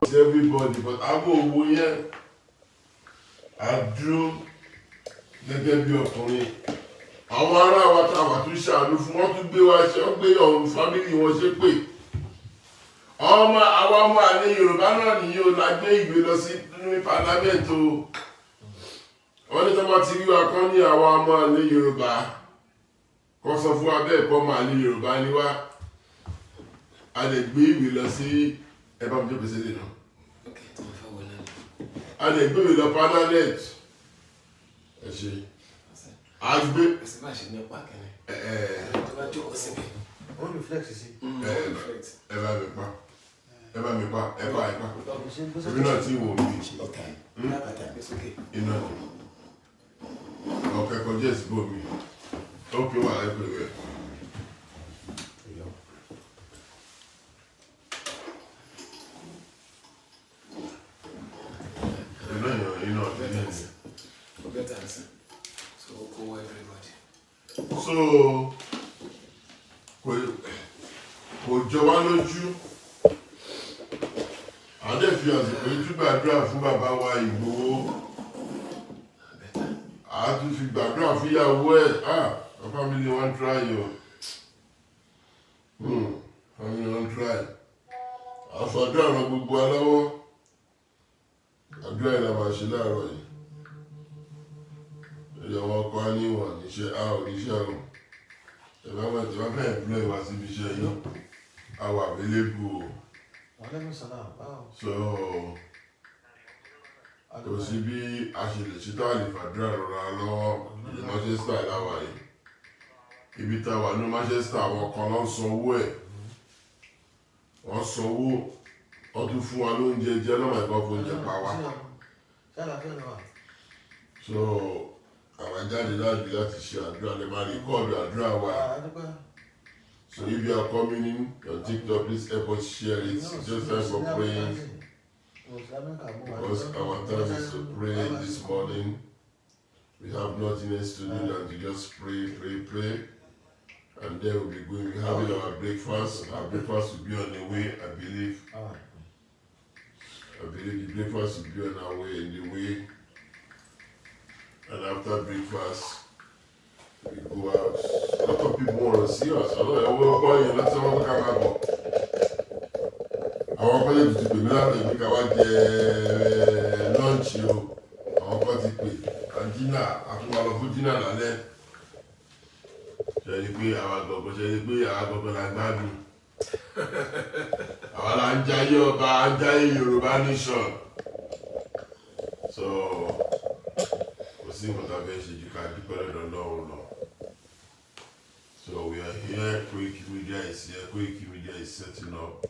sí everybody, but àwọn òwò yẹn, a dúró gẹ́gẹ́ bí ọkùnrin. Àwọn ará wa tá a wà tún ṣàánú fún wọn, tún gbé wa ṣe, wọ́n gbé ọ̀hún family wọn ṣe pé ọmọ àwọn ọmọ àlè Yorùbá náà nìyí o. La gbé ìwé lọ sí ní parliament o. Wọ́n ní tọ́pọ̀ ti rí wa kán ní àwọn ọmọ àlè Yorùbá, kọ́ sọ fún wa bẹ́ẹ̀ kọ́ ọmọ àlè Yorùbá ni wá. A lè gbé ìwé lọ sí, ẹ bá mi jókòó sílẹ̀ náà. Ok, tí mo fẹ́ wọlé. A lè gbé ìwé lọ parliament. Ẹ ṣe a gbé. Kò sí bá ṣe ní pa kẹ́ni. Ẹ ẹ. Tó bá jókòó síbi. Ó reflex sí. Ẹ Reflect. Ẹ bá mi pa, ẹ bá mi pa, ẹ pa, ẹ pa. Èmi náà ti wò mí. Ok. Bàtà gbé sókè. Iná ọkẹ kọjá ìsìnkú mi ókè wà láìpẹ́ rẹ̀. Iná yàn, iná ọ̀tẹ̀ ní ẹ̀sìn. Ó better nsìn. So kó wọ everybody. So kò jọ wá lójú. Àdé fi àsìkò yìí tún gbàdúrà fún bàbá wa Ìgbòho. Better. A tún fi gbàdúrà fún ìyàwó ẹ̀. Ah, our family wan try o. Family wan try. Àfàdúrà ràn gbogbo wa lọ́wọ́. Àdúrà yìí la máa ṣe láàárọ̀ yìí. Lórí àwọn ọkọ á ní wọn níṣẹ́, a ò níṣẹ́ o. Ẹ bá wọn tí wọ́n fẹ́ employ wá síbi iṣẹ́ yìí, a wà available o. Wàhálà sàlám, báwo? So kò sí bí a ṣe lè ṣe tá a lè fàdúrà rọra lọ́wọ́. Ìlú Manchester láwà yìí, ibi tá a wà ní Manchester, àwọn kan ló ń sanwó ẹ̀. Wọ́n sanwó, wọ́n tún fún wa lóúnjẹ jẹ lọ́mọ ẹ̀kọ́ fún oúnjẹ pa wá. Ṣé àlàáfíà ni wà? So àwọn jáde láti ṣe àdúrà, lè máa record àdúrà wa. Àdúpẹ́. So if you are coming in on TikTok, please help us share it. Just time for praying, because our time is to pray this morning. We have nothing else to do than to just pray, pray, pray. And then we'll be going, we're having our breakfast. Our breakfast will be on the way, I believe. I believe the breakfast will be on our way, in the way. And after breakfast, we go out. A lot of people want to see us. A lot of people yẹn láti wọ́n ká máa bọ̀. Àwọn kan lè ti pè mí láti ẹ̀mí ká wá jẹ lunch o. Àwọn kan ti pè and dinner, àtúwà lọ fún dinner lálẹ́. Ṣé rí pé àwa gbọ̀ngàn, ṣe rí pé àwa gbọ̀ngàn la gbádùn. Àwa la ń jayé ọba, à ń jayé Yorùbá nation. So kò sí nǹkan tá a fẹ́ ṣe ju ká dúpẹ́ lọ́dọ̀ Ọlọ́run lọ. So we are here, Koiki Media is here, Koiki Media is setting up.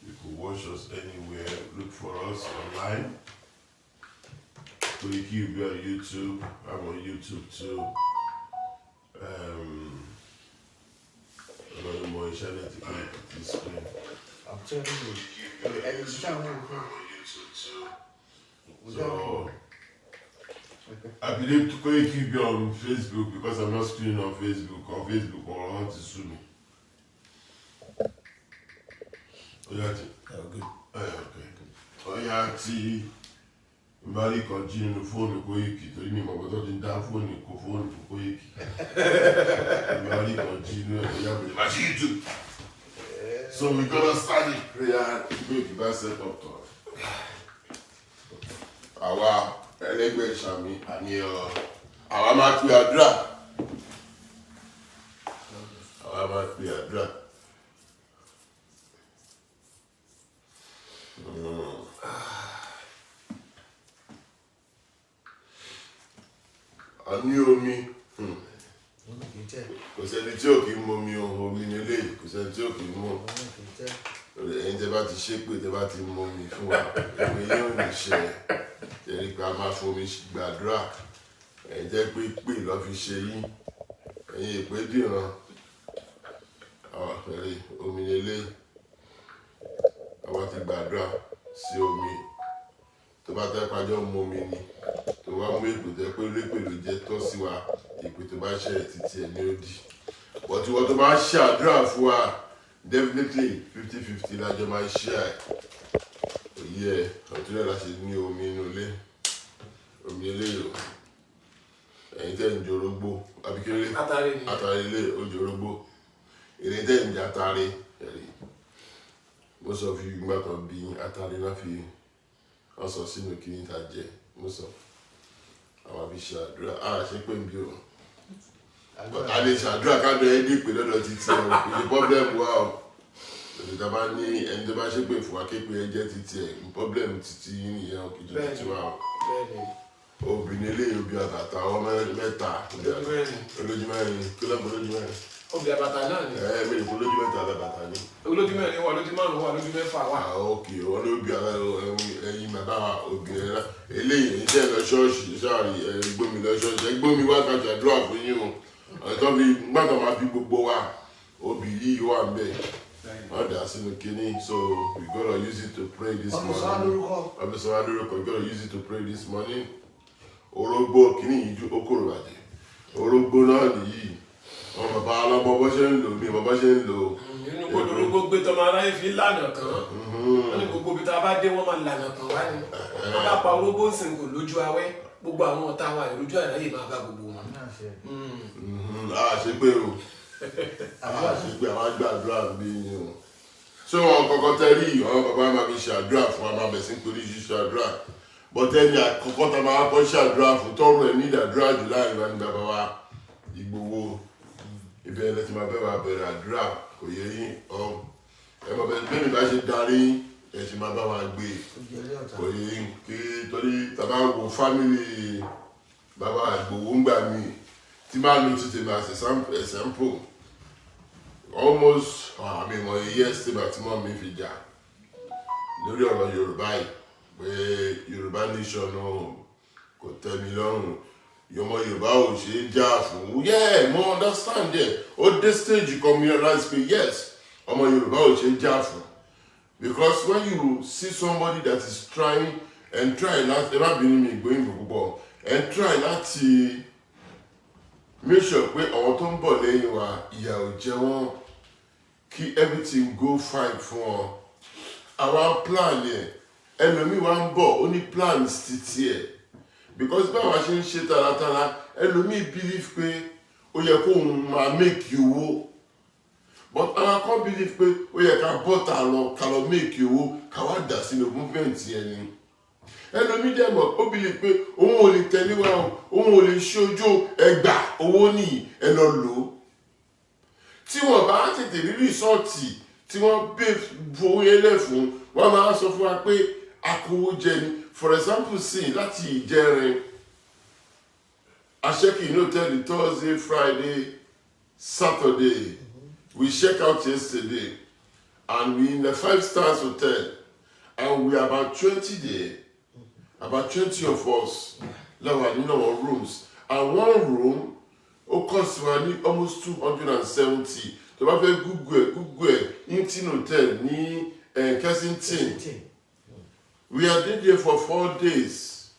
You could watch us anywhere, look for us online. Koiki will be on YouTube, I'm on YouTube too. Ọlọ́run mọ iṣẹ́ náà ti Koiki ti screen. I'm telling you. Ẹni tí àwọn òkú. I'm on YouTube too. So I believe Koiki will be on Facebook because I'm not screening on Facebook. On Facebook, or want to sue me. Oya ti, Oh, good. ẹ okay. Oya tí n bá rí kan jí nínú fóònù Koiki, torí mi mọ̀ pé tó ti ń dá fóònù kó fóònù fún Koiki. N bá rí kan jí nínú ẹ̀, oya mo lè máa ṣí YouTube. So we gonna start the prayer. Koiki bá set up tán. Àwa ẹlẹgbẹ́ ìsàmì àní ọ, àwa máa pe àdúrà, àwa máa pe àdúrà. A ní omi. Omi kì í tẹ́. Kò sẹ́ni tí ò kí ń mu omi o. Omi nílé, kò sẹ́ni tí ò kí ń mu. Omi kì í tẹ́. Ẹ̀yin tẹ́ bá ti ṣépè, tẹ́ bá ti mu omi fún wa, èmi yóò ní ṣe ẹni pé a máa fomi gbàdúrà. Ẹ̀yin jẹ́ pé pè lọ́ fi ṣe yín, ẹ̀yin èpè dìran. Àwọn àpẹẹrẹ omi nílé, àwọn ti gbàdúrà sí omi. Tó bá tẹ́ pàjọ́ mu omi ni, tó bá mú èpè tẹ́ pé lépè ló jẹ́ tọ́ sí wa, èpè tó bá ṣẹlẹ̀ títí ẹ̀ ní ó dì bọ́tí wọ́n tó bá ṣàdúrà fún wa, definitely 50-50 lájọ máa ṣe ẹ̀. Yẹ ọ̀túnlẹ̀ la ṣe ní omi inú ilé, omi eléyìí o. Ẹ̀yin tẹ́ ń jorógbó àbíkéré Atare ni. Atare ilé ó jorógbó. Èrè tẹ́ ń jẹ atare ẹ̀rí. Mo sọ fi ìgbà kan bí atare náà fi wọ́n sọ sínú kí ní ta jẹ. Mo sọ àwọn àfi ṣe àdúrà á ṣe pé ń bí o. A lè ṣàdúrà ká lọ ẹni pè lọ́dọ̀ títí o, kò sí problem wa o. Òtún tá a bá ní ẹni tó bá ṣépè fún wa képe ẹ jẹ́ títí ẹ̀, problem títí yín nìyẹn o, kì í ṣe títí wa o. Obìnrin eléyìí, obì àtàtà ọmọ mẹ́ta. Olójú mẹ́rin. Olójú mẹ́rin kí ló ń bọ olójú mẹ́rin? Obì àbàtà náà ni. Ẹ mi lè kó olójú mẹ́ta alábàtà ni. Olójú mẹ́rin wà, olójú márùn-ún wà, olójú mẹ́fà wà. Ah, ok, wọn ló bí ẹyin bàbá wa obìnrin náà eléyìí. Ẹ̀yin tẹ́ ẹ lọ ṣọ́ọ̀ṣì sáàrì, ẹ gbómi lọ ṣọ́ọ̀ṣì, ẹ gbómi wá ká ṣàdúrà fún yín o. Ẹ̀tọ́ fi gbàgbọ́ máa bí gbogbo wa, obì yìí wà ń bẹ̀, wọ́n dà sínú kínní, so we gonna use it to pray this Ọmọ sọ morning. lórúkọ. Ọmọ sọ wá lórúkọ. We gonna use it to pray this morning. Orógbó kínní yìí ju okòrò bàjẹ́, orógbó náà nìyí. Wọn bàbá ọlọ́mọ bó ṣe ń lò mí, bàbá ṣe ń lò. Inú gbogbo orógbó gbé tọmọ aráyé fi lànà kan. Wọ́n ní gbogbo ibi tá a bá dé, wọ́n máa lànà kan wá ni. Wọ́n bá pa orógbó sìn kò lójú awẹ́, gbogbo àwọn ọ̀tá wa ìrójú àráyè máa bá gbogbo wọn. Náà ṣe. A ṣe pé o, a ṣe pé àwọn gbàdúrà bí yín o. So wọn kọ́kọ́ tẹ́rí àwọn bàbá máa fi ṣàdúrà fún wa, máa bẹ̀ sí torí ṣíṣe àdúrà bọ́tẹ́ ní àkọ́kọ́ tá a máa kọ́ ṣàdúrà fún tọ́rọ ẹ̀ ní ìdàdúrà jù láàrin wa ní bàbá wa Ìgbòho. Ibẹ̀ ẹ̀ ti máa bẹ́ wa bẹ̀rẹ̀ àdúrà, kò yẹ yín ọ. Ẹ máa bẹ̀rẹ̀ bẹ́ẹ̀ mi bá ṣe darí ẹ ṣe máa bá wa gbé. Ó jẹ ilé ọ̀tá. Kò yẹ yín kí torí tàbá wo family bàbá Ìgbòho ń gbà mí tí máa lo títí máa ṣe example, almost àmì ìmọ̀ years tí bàtí mọ́ mi fi jà lórí ọ̀rọ̀ Yorùbá yìí pé Yorùbá nation náà kò tẹ́ mi lọ́rùn, ọmọ Yorùbá ò ṣe é jà fún. Yeah, mo understand there. Ó dé stage kan, mi realize pé yes, ọmọ Yorùbá ò ṣe é jà fún, because when you see somebody that is trying and try láti, ẹ má bínú mi ìgbóyìnbó púpọ̀, and try láti make sure pé àwọn tó ń bọ̀ lẹ́yìn wa ìyà ò jẹ wọ́n, kí everything go fine fún wọn, àwa plan yẹn, ẹlòmíì wa ń bọ̀, ó ní plans títí ẹ̀, because báwa ṣe ń ṣe taratara, ẹlòmíì believe pé ó yẹ kóun máa make owó, but àwọn kan believe pé ó yẹ ká bọ́ta lọ, ká lọ make owó, ká wá dà sínú movement yẹn ni. Ẹlòmíì dẹ̀ mọ̀, ó believe pé òun ò lè tẹ̀lé wa o, òun ò lè ṣe ojú ẹgbà owó nìyí, ẹ lọ lò ó. Tí wọ́n bá tètè rí result tí wọ́n bẹ fowó yẹn lẹ̀ fún wọ́n, máa sọ fún wa pé akówó jẹ ni. For example, sí láti ìjẹrin, a check in hotel Thursday, Friday, Saturday. We check out yesterday and we in the five stars hotel and we are about 20 there, about 20 of us láwa nínú àwọn rooms, and one room ó cost wa ní almost 270. Tó bá fẹ́ Google ẹ̀, Google ẹ̀, Hilton Hotel ní Kensington. We are there for 4 days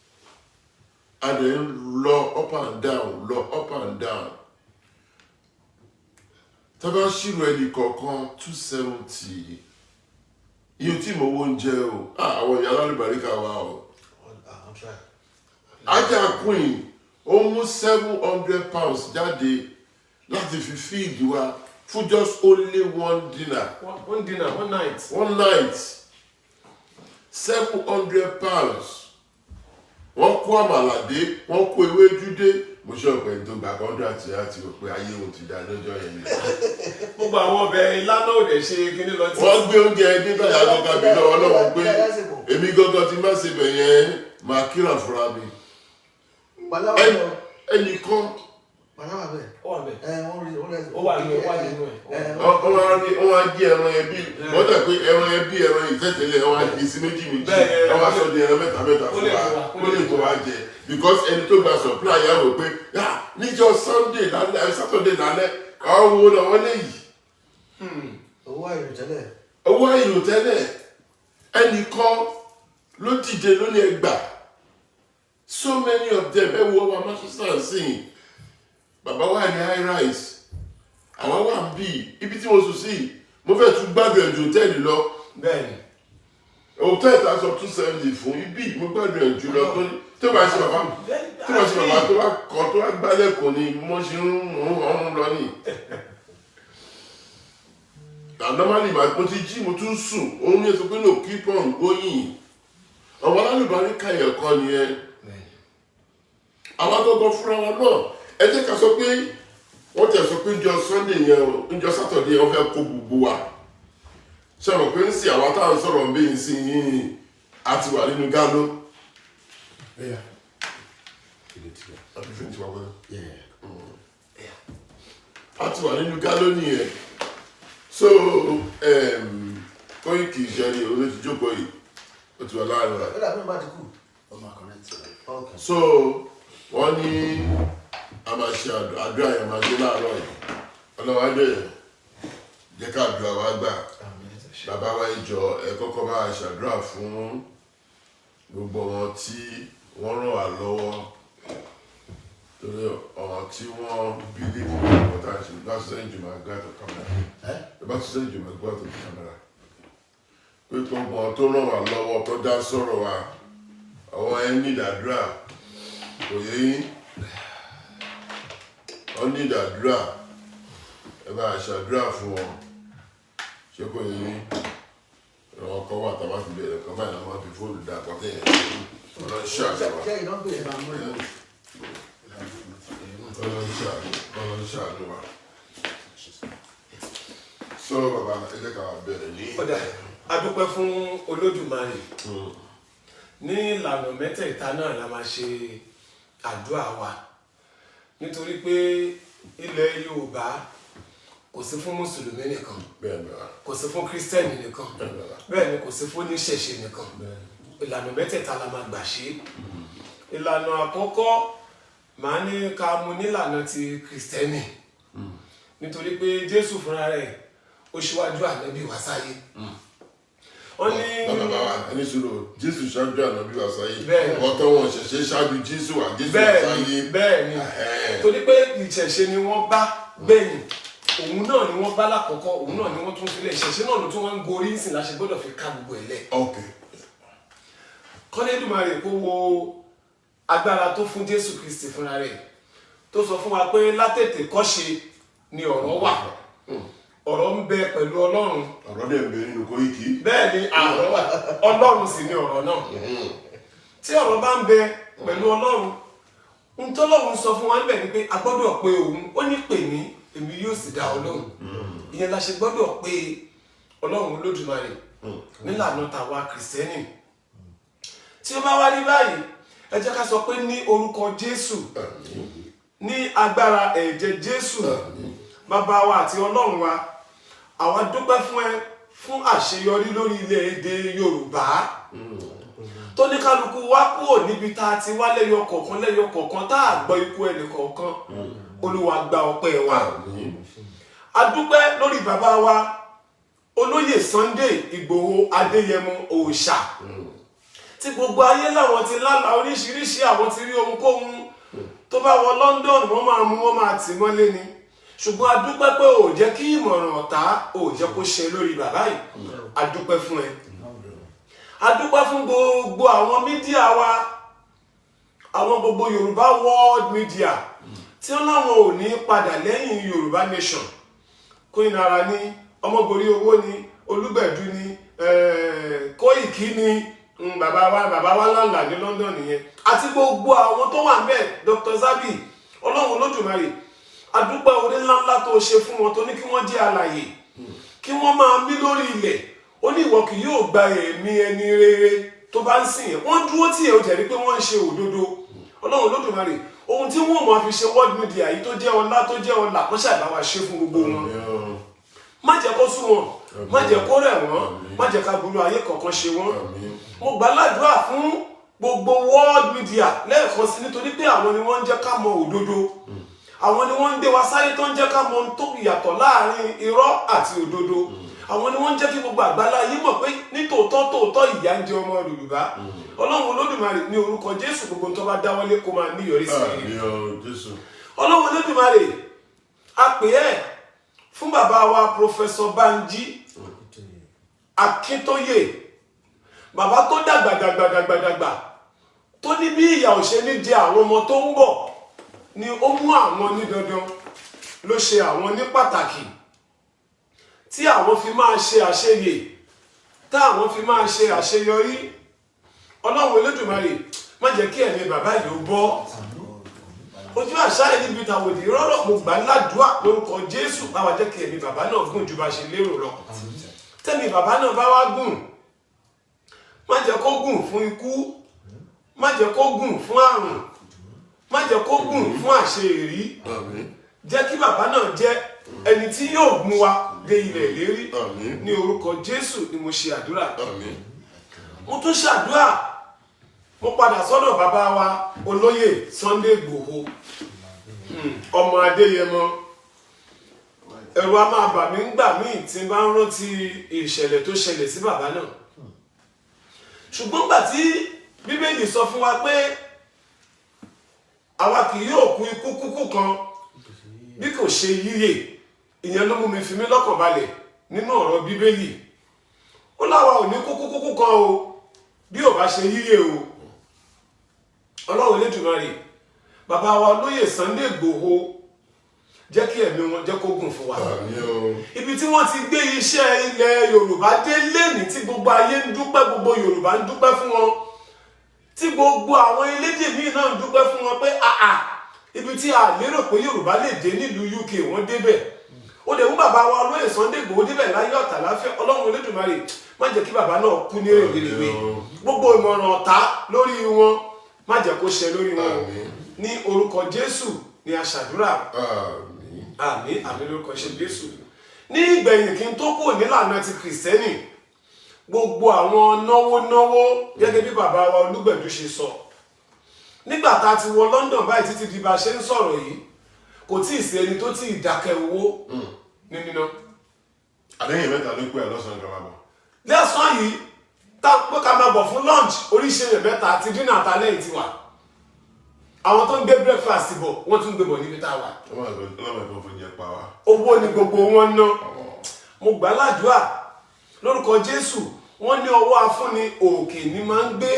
and then lọ up and down, lọ up and down. Tá bá ṣírò ẹnì kọ̀ọ̀kan, 270. Iye tí mo wo ń jẹ o. Ah, àwọn ìyá alálùbáríkà wa o. I'm try. Ajá queen ó mú £700 jáde láti fi feed wa fún just only one dinner. One dinner, one night. One night, £700. Wọ́n kó àmàlà dé, wọ́n kó ewédú dé. Mo ṣe ọ̀pẹ tó gba contract láti rò pé ayé òun ti dá lọ́jọ́ yẹn ni. Gbogbo àwọn ọbẹ̀ ilá náà ò dẹ̀ ṣe kíní lọ tí. Wọ́n gbé oúnjẹ dé báyà lọ́gà mi lọ́wọ́ lọ́wọ́ pé èmi gangan ti má ṣe bẹ̀ yẹn, máa kíra fúnra mi. Pàláwà lọ. Ẹnìkan Pàláwà bẹ́ẹ̀. Ó wà bẹ́ẹ̀. Ẹ wọ́n rí wọ́n rí. Ó wà nínú, ó wà nínú ẹ̀. Ẹ wọ́n wá rí, wọ́n wá gé ẹran yẹn bí wọ́n dà pé ẹran yẹn bí ẹran ìtẹ́tẹ̀lẹ̀, wọ́n wá gé sí méjì méjì. Bẹ́ẹ̀. Wọ́n wá sọ di ẹran mẹ́ta mẹ́ta Ó fún lè wa tó wa, ó lè tó wa jẹ, because ẹni tó gba supply yà wò pé ah, níjọ́ Sunday lálẹ́, Saturday lálẹ́, àwọn wo náà wọ́n lè yìí. Owó àìrò tẹ́lẹ̀. Owó àìrò tẹ́lẹ̀, ẹnìkan ló dìde lóní ẹgbà. So many of them, ẹ wo ọba Manchester sí, bàbá wa ní high rise, àwa wà ń bì ibi tí mo sùn sí, mo fẹ́ tún gbádùn ẹ̀jọ̀ hòtẹ́ẹ̀lì lọ. Bẹ́ẹ̀ni. Hòtẹ́ẹ̀lì tá a sọ 270 fún ibi, mo gbàdúrà ẹ̀ jùlọ tó ní tó bá ṣe bàbá, tó bá ṣe bàbá tó bá kọ tó bá gbálẹ̀kùn ni mo ṣe ń ọrùn lọ ní. And normally mo ti jí, mo tún sùn, òun ní sọ pé, "No, keep on going." Àwọn alálùbáríkà yẹn kọ́ nìyẹn. Àwọn akọ́kọ́ fúnra wa náà, ẹ jẹ́ ká sọ pé wọ́n tẹ̀ sọ pé njọ́ Sunday yẹn o, njọ́ Saturday yẹn, wọ́n fẹ́ kó gbogbo wa. Ṣe mọ̀ pé ń sìn àwa táwọn sọ̀rọ̀ ń bí ń sìn yín a ti wà nínú gánú. Yeah. Àbí fi ń tiwa wẹ́rẹ́. Yeah. A ti wà nínú gánú nìyẹn. So Koiki ìṣẹ́ni olóòtú jókòó yìí, ó ti wà láàrin wa. Ó dàbí bá ti kú. Ó máa connect. Ok. So wọ́n ní a máa ṣe àdúrà yẹn, máa ṣe láàárọ̀ yìí. Ọlọ́wọ́ adé jẹ́ ká àdúrà wa gbà. Bàbá wa, ìjọ ẹ kọ́kọ́ bá a ṣàdúrà fún gbogbo wọn tí wọ́n ràn wá lọ́wọ́, torí ọ̀rọ̀ tí wọ́n believe in what I ṣe. Bá sẹ́yìn jù máa gbá tó camera, bá sẹ́yìn jù máa gbá tó camera, pé gbogbo wọn tó ràn wá lọ́wọ́, tó dá sọ̀rọ̀ wa, àwọn ẹ ní ìdádúrà. Kò yé yín? Wọ́n ní ìdádúrà, ẹ bá a ṣàdúrà fún wọn. Ṣé kò yé yín? Àwọn kan wà tá a bá fi bẹ̀rẹ̀ kan báyìí, àwọn máa fi fóònù dá àpótẹ́ yẹn. Ọlọ́run ṣàánú wa. Ṣé ìdán pè é? Ọlọ́run ṣàánú, Ọlọ́run ṣàánú wa. So bàbá, ẹ jẹ́ ká bẹ̀rẹ̀ ní. Ọ̀dà, a dúpẹ́ fún Olódùmarè. Ní ìlànà mẹ́tẹ̀ẹ̀ta náà la máa ṣe àdúrà wa, nítorí pé ilẹ̀ Yorùbá kò sí fún mùsùlùmí nìkan, Bẹ́ẹ̀ ni bàbá. kò sí fún kírísítẹ́nì nìkan, Bẹ́ẹ̀ ni bàbá. bẹ́ẹ̀ ni kò sí fún oníṣẹ̀ṣe nìkan. Ìlànà mẹ́tẹ̀ẹ̀ta la máa gbà ṣe. Ìlànà àkọ́kọ́, màá ní ká mú nílànà ti kìrìsìtẹ́nì, nítorí pé Jésù fúnra rẹ̀ ó ṣíwájú ànábì wá sáyé. Ó ní Bàbá wa, ẹni sọ̀rọ̀ Jésù ṣáájú ànábì wá sáyé. Bẹ́ẹ̀ ni. Ọ̀tọ̀ wọn ṣẹ̀ṣẹ̀ ṣáájú Jésù wá, Jésù wá Bẹ́ẹ̀ sáyé. ni, bẹ́ẹ̀ ni. Torí pé ìṣẹ̀ṣe ni wọ́n bá gbẹ̀yìn, òun náà ni wọ́n bá lákọ̀ọ́kọ́, òun náà ni wọ́n tún filẹ̀. Ìṣẹ̀ṣe náà ló tún wọ́n ń gorí ìsìn láṣẹ gbọ́dọ̀ fi ká gbogbo ẹ̀ lẹ̀. Kọ́lẹ́dùmarè kó wo agbára tó fún Jésù Kristi fúnra rẹ̀, tó sọ fún wa pé látètè kọ́ṣe ni ọ̀rọ̀ wà, ọ̀rọ̀ ń bẹ pẹ̀lú Ọlọ́run. Ọ̀rọ̀ dẹ̀ ń bẹ nínú Kóìkì. Bẹ́ẹ̀ ni, ọ̀rọ̀ wà, Ọlọ́run sì ni ọ̀rọ̀ náà. Tí ọ̀rọ̀ bá ń bẹ pẹ̀lú Ọlọ́run, ń tọ́lọ́run sọ fún wa ń bẹ̀ ni pé a gbọ́dọ̀ pe òun. Ó ní, "Pè mí, èmi yóò sì dá ọ lóhùn." Ìyẹn la ṣe gbọ́dọ̀ pé Ọlọ́run Olódùmarè nílànà tàwa kìrìsìtẹ́nì. Tí ó bá wá rí báyìí, ẹ jẹ́ ká sọ pé ní orúkọ Jésù, ní agbára ẹ̀jẹ̀ Jésù, bàbá wa àti Ọlọ́run wa, àwa dúpẹ́ fún ẹ fún àṣeyọrí lórí ilẹ̀ èdè Yorùbá tó ní kálukú wá kúrò níbi tá a ti wá lẹ́yọ kọ̀ọ̀kan lẹ́yọ kọ̀ọ̀kan, tá a gbọ́ ikú ẹnì kọ̀ọ̀kan. Olúwa, gba ọpẹ́ wa. A dúpẹ́ lórí bàbá wa olóyè Sunday Ìgbòho Adéyẹmọ Òòṣà, tí gbogbo ayé láwọn ti lálàá oríṣiríṣi, àwọn ti rí ohunkóhun. Tó bá wọ London, wọ́n máa mú, wọ́n máa tì mọ́lé ni. Ṣùgbọ́n a dúpẹ́ pé ò jẹ́ kí ìmọ̀ràn ọ̀tá ò jẹ́ kó ṣe lórí bàbá yìí. A dúpẹ́ fún ẹ. A dúpẹ́ fún gbogbo àwọn media wa, àwọn gbogbo Yorùbá world media tí wọ́n láwọn ò ní padà lẹ́yìn Yorùbá nation. Queen Ara ní, Ọmọgorí Owó ní, Olúgbẹ̀dú ní, Kóìkí ní, bàbá wa, bàbá wa ńláńlá ní London nìyẹn, àti gbogbo àwọn tó wà ńbẹ̀, Dr. Zabi. Ọlọ́run Olódùmarè, adúpẹ́ orí ńláńlá tó ṣe fún wọn, tó ní kí wọ́n jẹ́ alààyè, kí wọ́n máa mí lórí ilẹ̀. Ó ní ìwọ kì yóò gba ẹ̀mí ẹni rere tó bá ń sìn yẹn. Wọ́n dúró tí ẹ̀ ó jẹ́rí pé wọ́n ń ṣe òdodo. Ọlọ́run Olódùmarè, ohun tí wọ́n máa fi ṣe world media yìí, tó jẹ́ ọlá, tó jẹ́ ọlà, kó ṣàbá wa ṣe fún gbogbo wọn. Má jẹ́ kó sú wọn, má jẹ́ kó rẹ̀ wọ́n, má jẹ́ ká burú ayé kọ̀ọ̀kan ṣe wọ́n. Mo gbà ládùúrà fún gbogbo world media lẹ́ẹ̀kan sí, nítorí pé àwọn ni wọ́n ń jẹ́ ká mọ òdodo, àwọn ni wọ́n ń gbé wa sáyé, tó ń jẹ́ ká mọ ohun tó yàtọ̀ láàrin irọ́ àti òdodo. Àwọn ni wọ́n ń jẹ́ kí gbogbo àgbálá yìí mọ̀ pé nítòótọ́ tòótọ́, ìyà ń jẹ ọmọ Yorùbá. Ọlọ́run Olódùmarè, ní orúkọ Jésù, gbogbo tó bá dáwọ́lé kó máa níyọrí sí i. Àmín o Jésù. Ọlọ́run Olódùmarè, a pè ẹ́ fún bàbá wa Professor Banji Akíntóyè. Bàbá tó dàgbà dàgbà dàgbà dàgbà, tó ní bí ìyà ò ṣe ní jẹ àwọn ọmọ tó ń bọ̀ ni ó mú àwọn ní dandan, ló ṣe àwọn ní pàtàkì tí àwọn fi máa ṣe àṣeyè, táwọn fi máa ṣe àṣeyọrí. Ọlọ́run Olódùmarè, má jẹ́ kí ẹ̀mí bàbá yìí ó bọ́ ojú àṣà yìí níbi tàwòdì rọ́rọ̀. Mo gbà ládùúà lórúkọ Jésù, báwa jẹ́ kí ẹ̀mí bàbá náà gùn ju bá ṣe lérò lọ. Tẹ́mi bàbá náà bá wá gùn, má jẹ́ kó gùn fún ikú, má jẹ́ kó gùn fún àrùn, má jẹ́ kó gùn fún àṣeyìrí. Àmín. Jẹ́ kí bàbá náà jẹ́ ẹni tí yóò mú wa dé ilẹ̀ ìlérí. Àmín. Ní orúkọ Jésù ni mo ṣe àdúrà. Àmín. Mo tún ṣàdúrà, mo padà sọ́dọ̀ bàbá wa olóyè Sunday Igboho, ọmọ Adéyẹmọ. Ẹ̀rù a máa bà mí ńgbà míì tí n bá ń rántí ìṣẹ̀lẹ̀ tó ṣẹlẹ̀ sí bàbá náà, ṣùgbọ́n gbà tí Bíbélì sọ fún wa pé àwa kì yóò kú ikú kúkú kan bí kò ṣe yíyè, ìyẹn ló mú mi fi mí lọ́kàn balẹ̀ nínú ọ̀rọ̀ Bíbélì. Ó láwa ò ní kúkú kúkú kan o bí ò bá ṣe yíyè o. Ọlọ́run Elédùmarè, bàbá wa olóyè Sunday Igboho, jẹ́ kí ẹ̀mí wọn jẹ́ kó gùn fún wa. Àmín o. Ibi tí wọ́n ti gbé iṣẹ́ ilẹ̀ Yorùbá dé lẹ́nìí, tí gbogbo ayé ń dúpẹ́, gbogbo Yorùbá ń dúpẹ́ fún wọn, tí gbogbo àwọn elédè míì náà ń dúpẹ́ fún wọn pé àà, ibi tí a lérò pé Yorùbá lè dé nílùú UK, wọ́n débẹ̀. Ó dẹ̀ mú bàbá wa olóyè Sunday Igboho débẹ̀ láyọ̀ àtàláfíà. Ọlọ́run Olódùmarè, má jẹ́ kí bàbá náà kú ní rèwerèwe. Gbogbo ìmọ̀ràn ọ̀tá lórí wọn, má jẹ́ kó ṣẹ lórí wọn. Àmín. Ní orúkọ Jésù ni a ṣàdúrà. Àmín. Àmín, àmín lórúkọ ṣe Jésù. Ní ìgbẹ̀yìn, kí n tó kúrò nílànà ti Kìrìsìtẹ́nì, gbogbo àwọn náwó náwó, gẹ́gẹ́ bí bàbá wa Olúgbẹ̀dú ṣe sọ, nígbà tá a ti wọ London báyìí títí di bá a ṣe ń sọ̀rọ̀ yìí, kò tí ì sí ẹni tó tí ì dákẹ́ owó ní níná. Àdéhùn mẹ́ta ló pé àlọ́sàn kan máa bọ̀. Lẹ́sàn yìí tá a pé ká máa bọ̀ fún lunch, oríṣi èèyàn mẹ́ta àti dinner àtàlẹ́ yìí ti wà. Àwọn tó ń gbé breakfast bọ̀, wọ́n tún ń gbé bọ̀ níbi tá a wà. Ọlọ́mọ ẹ̀kọ́ fún jẹ pa wá. Owó ni gbogbo wọn ná. Mo gbà ládùúà lórúkọ Jésù, wọ́n ní ọwọ́ afúnni òkè ní máa ń gbé.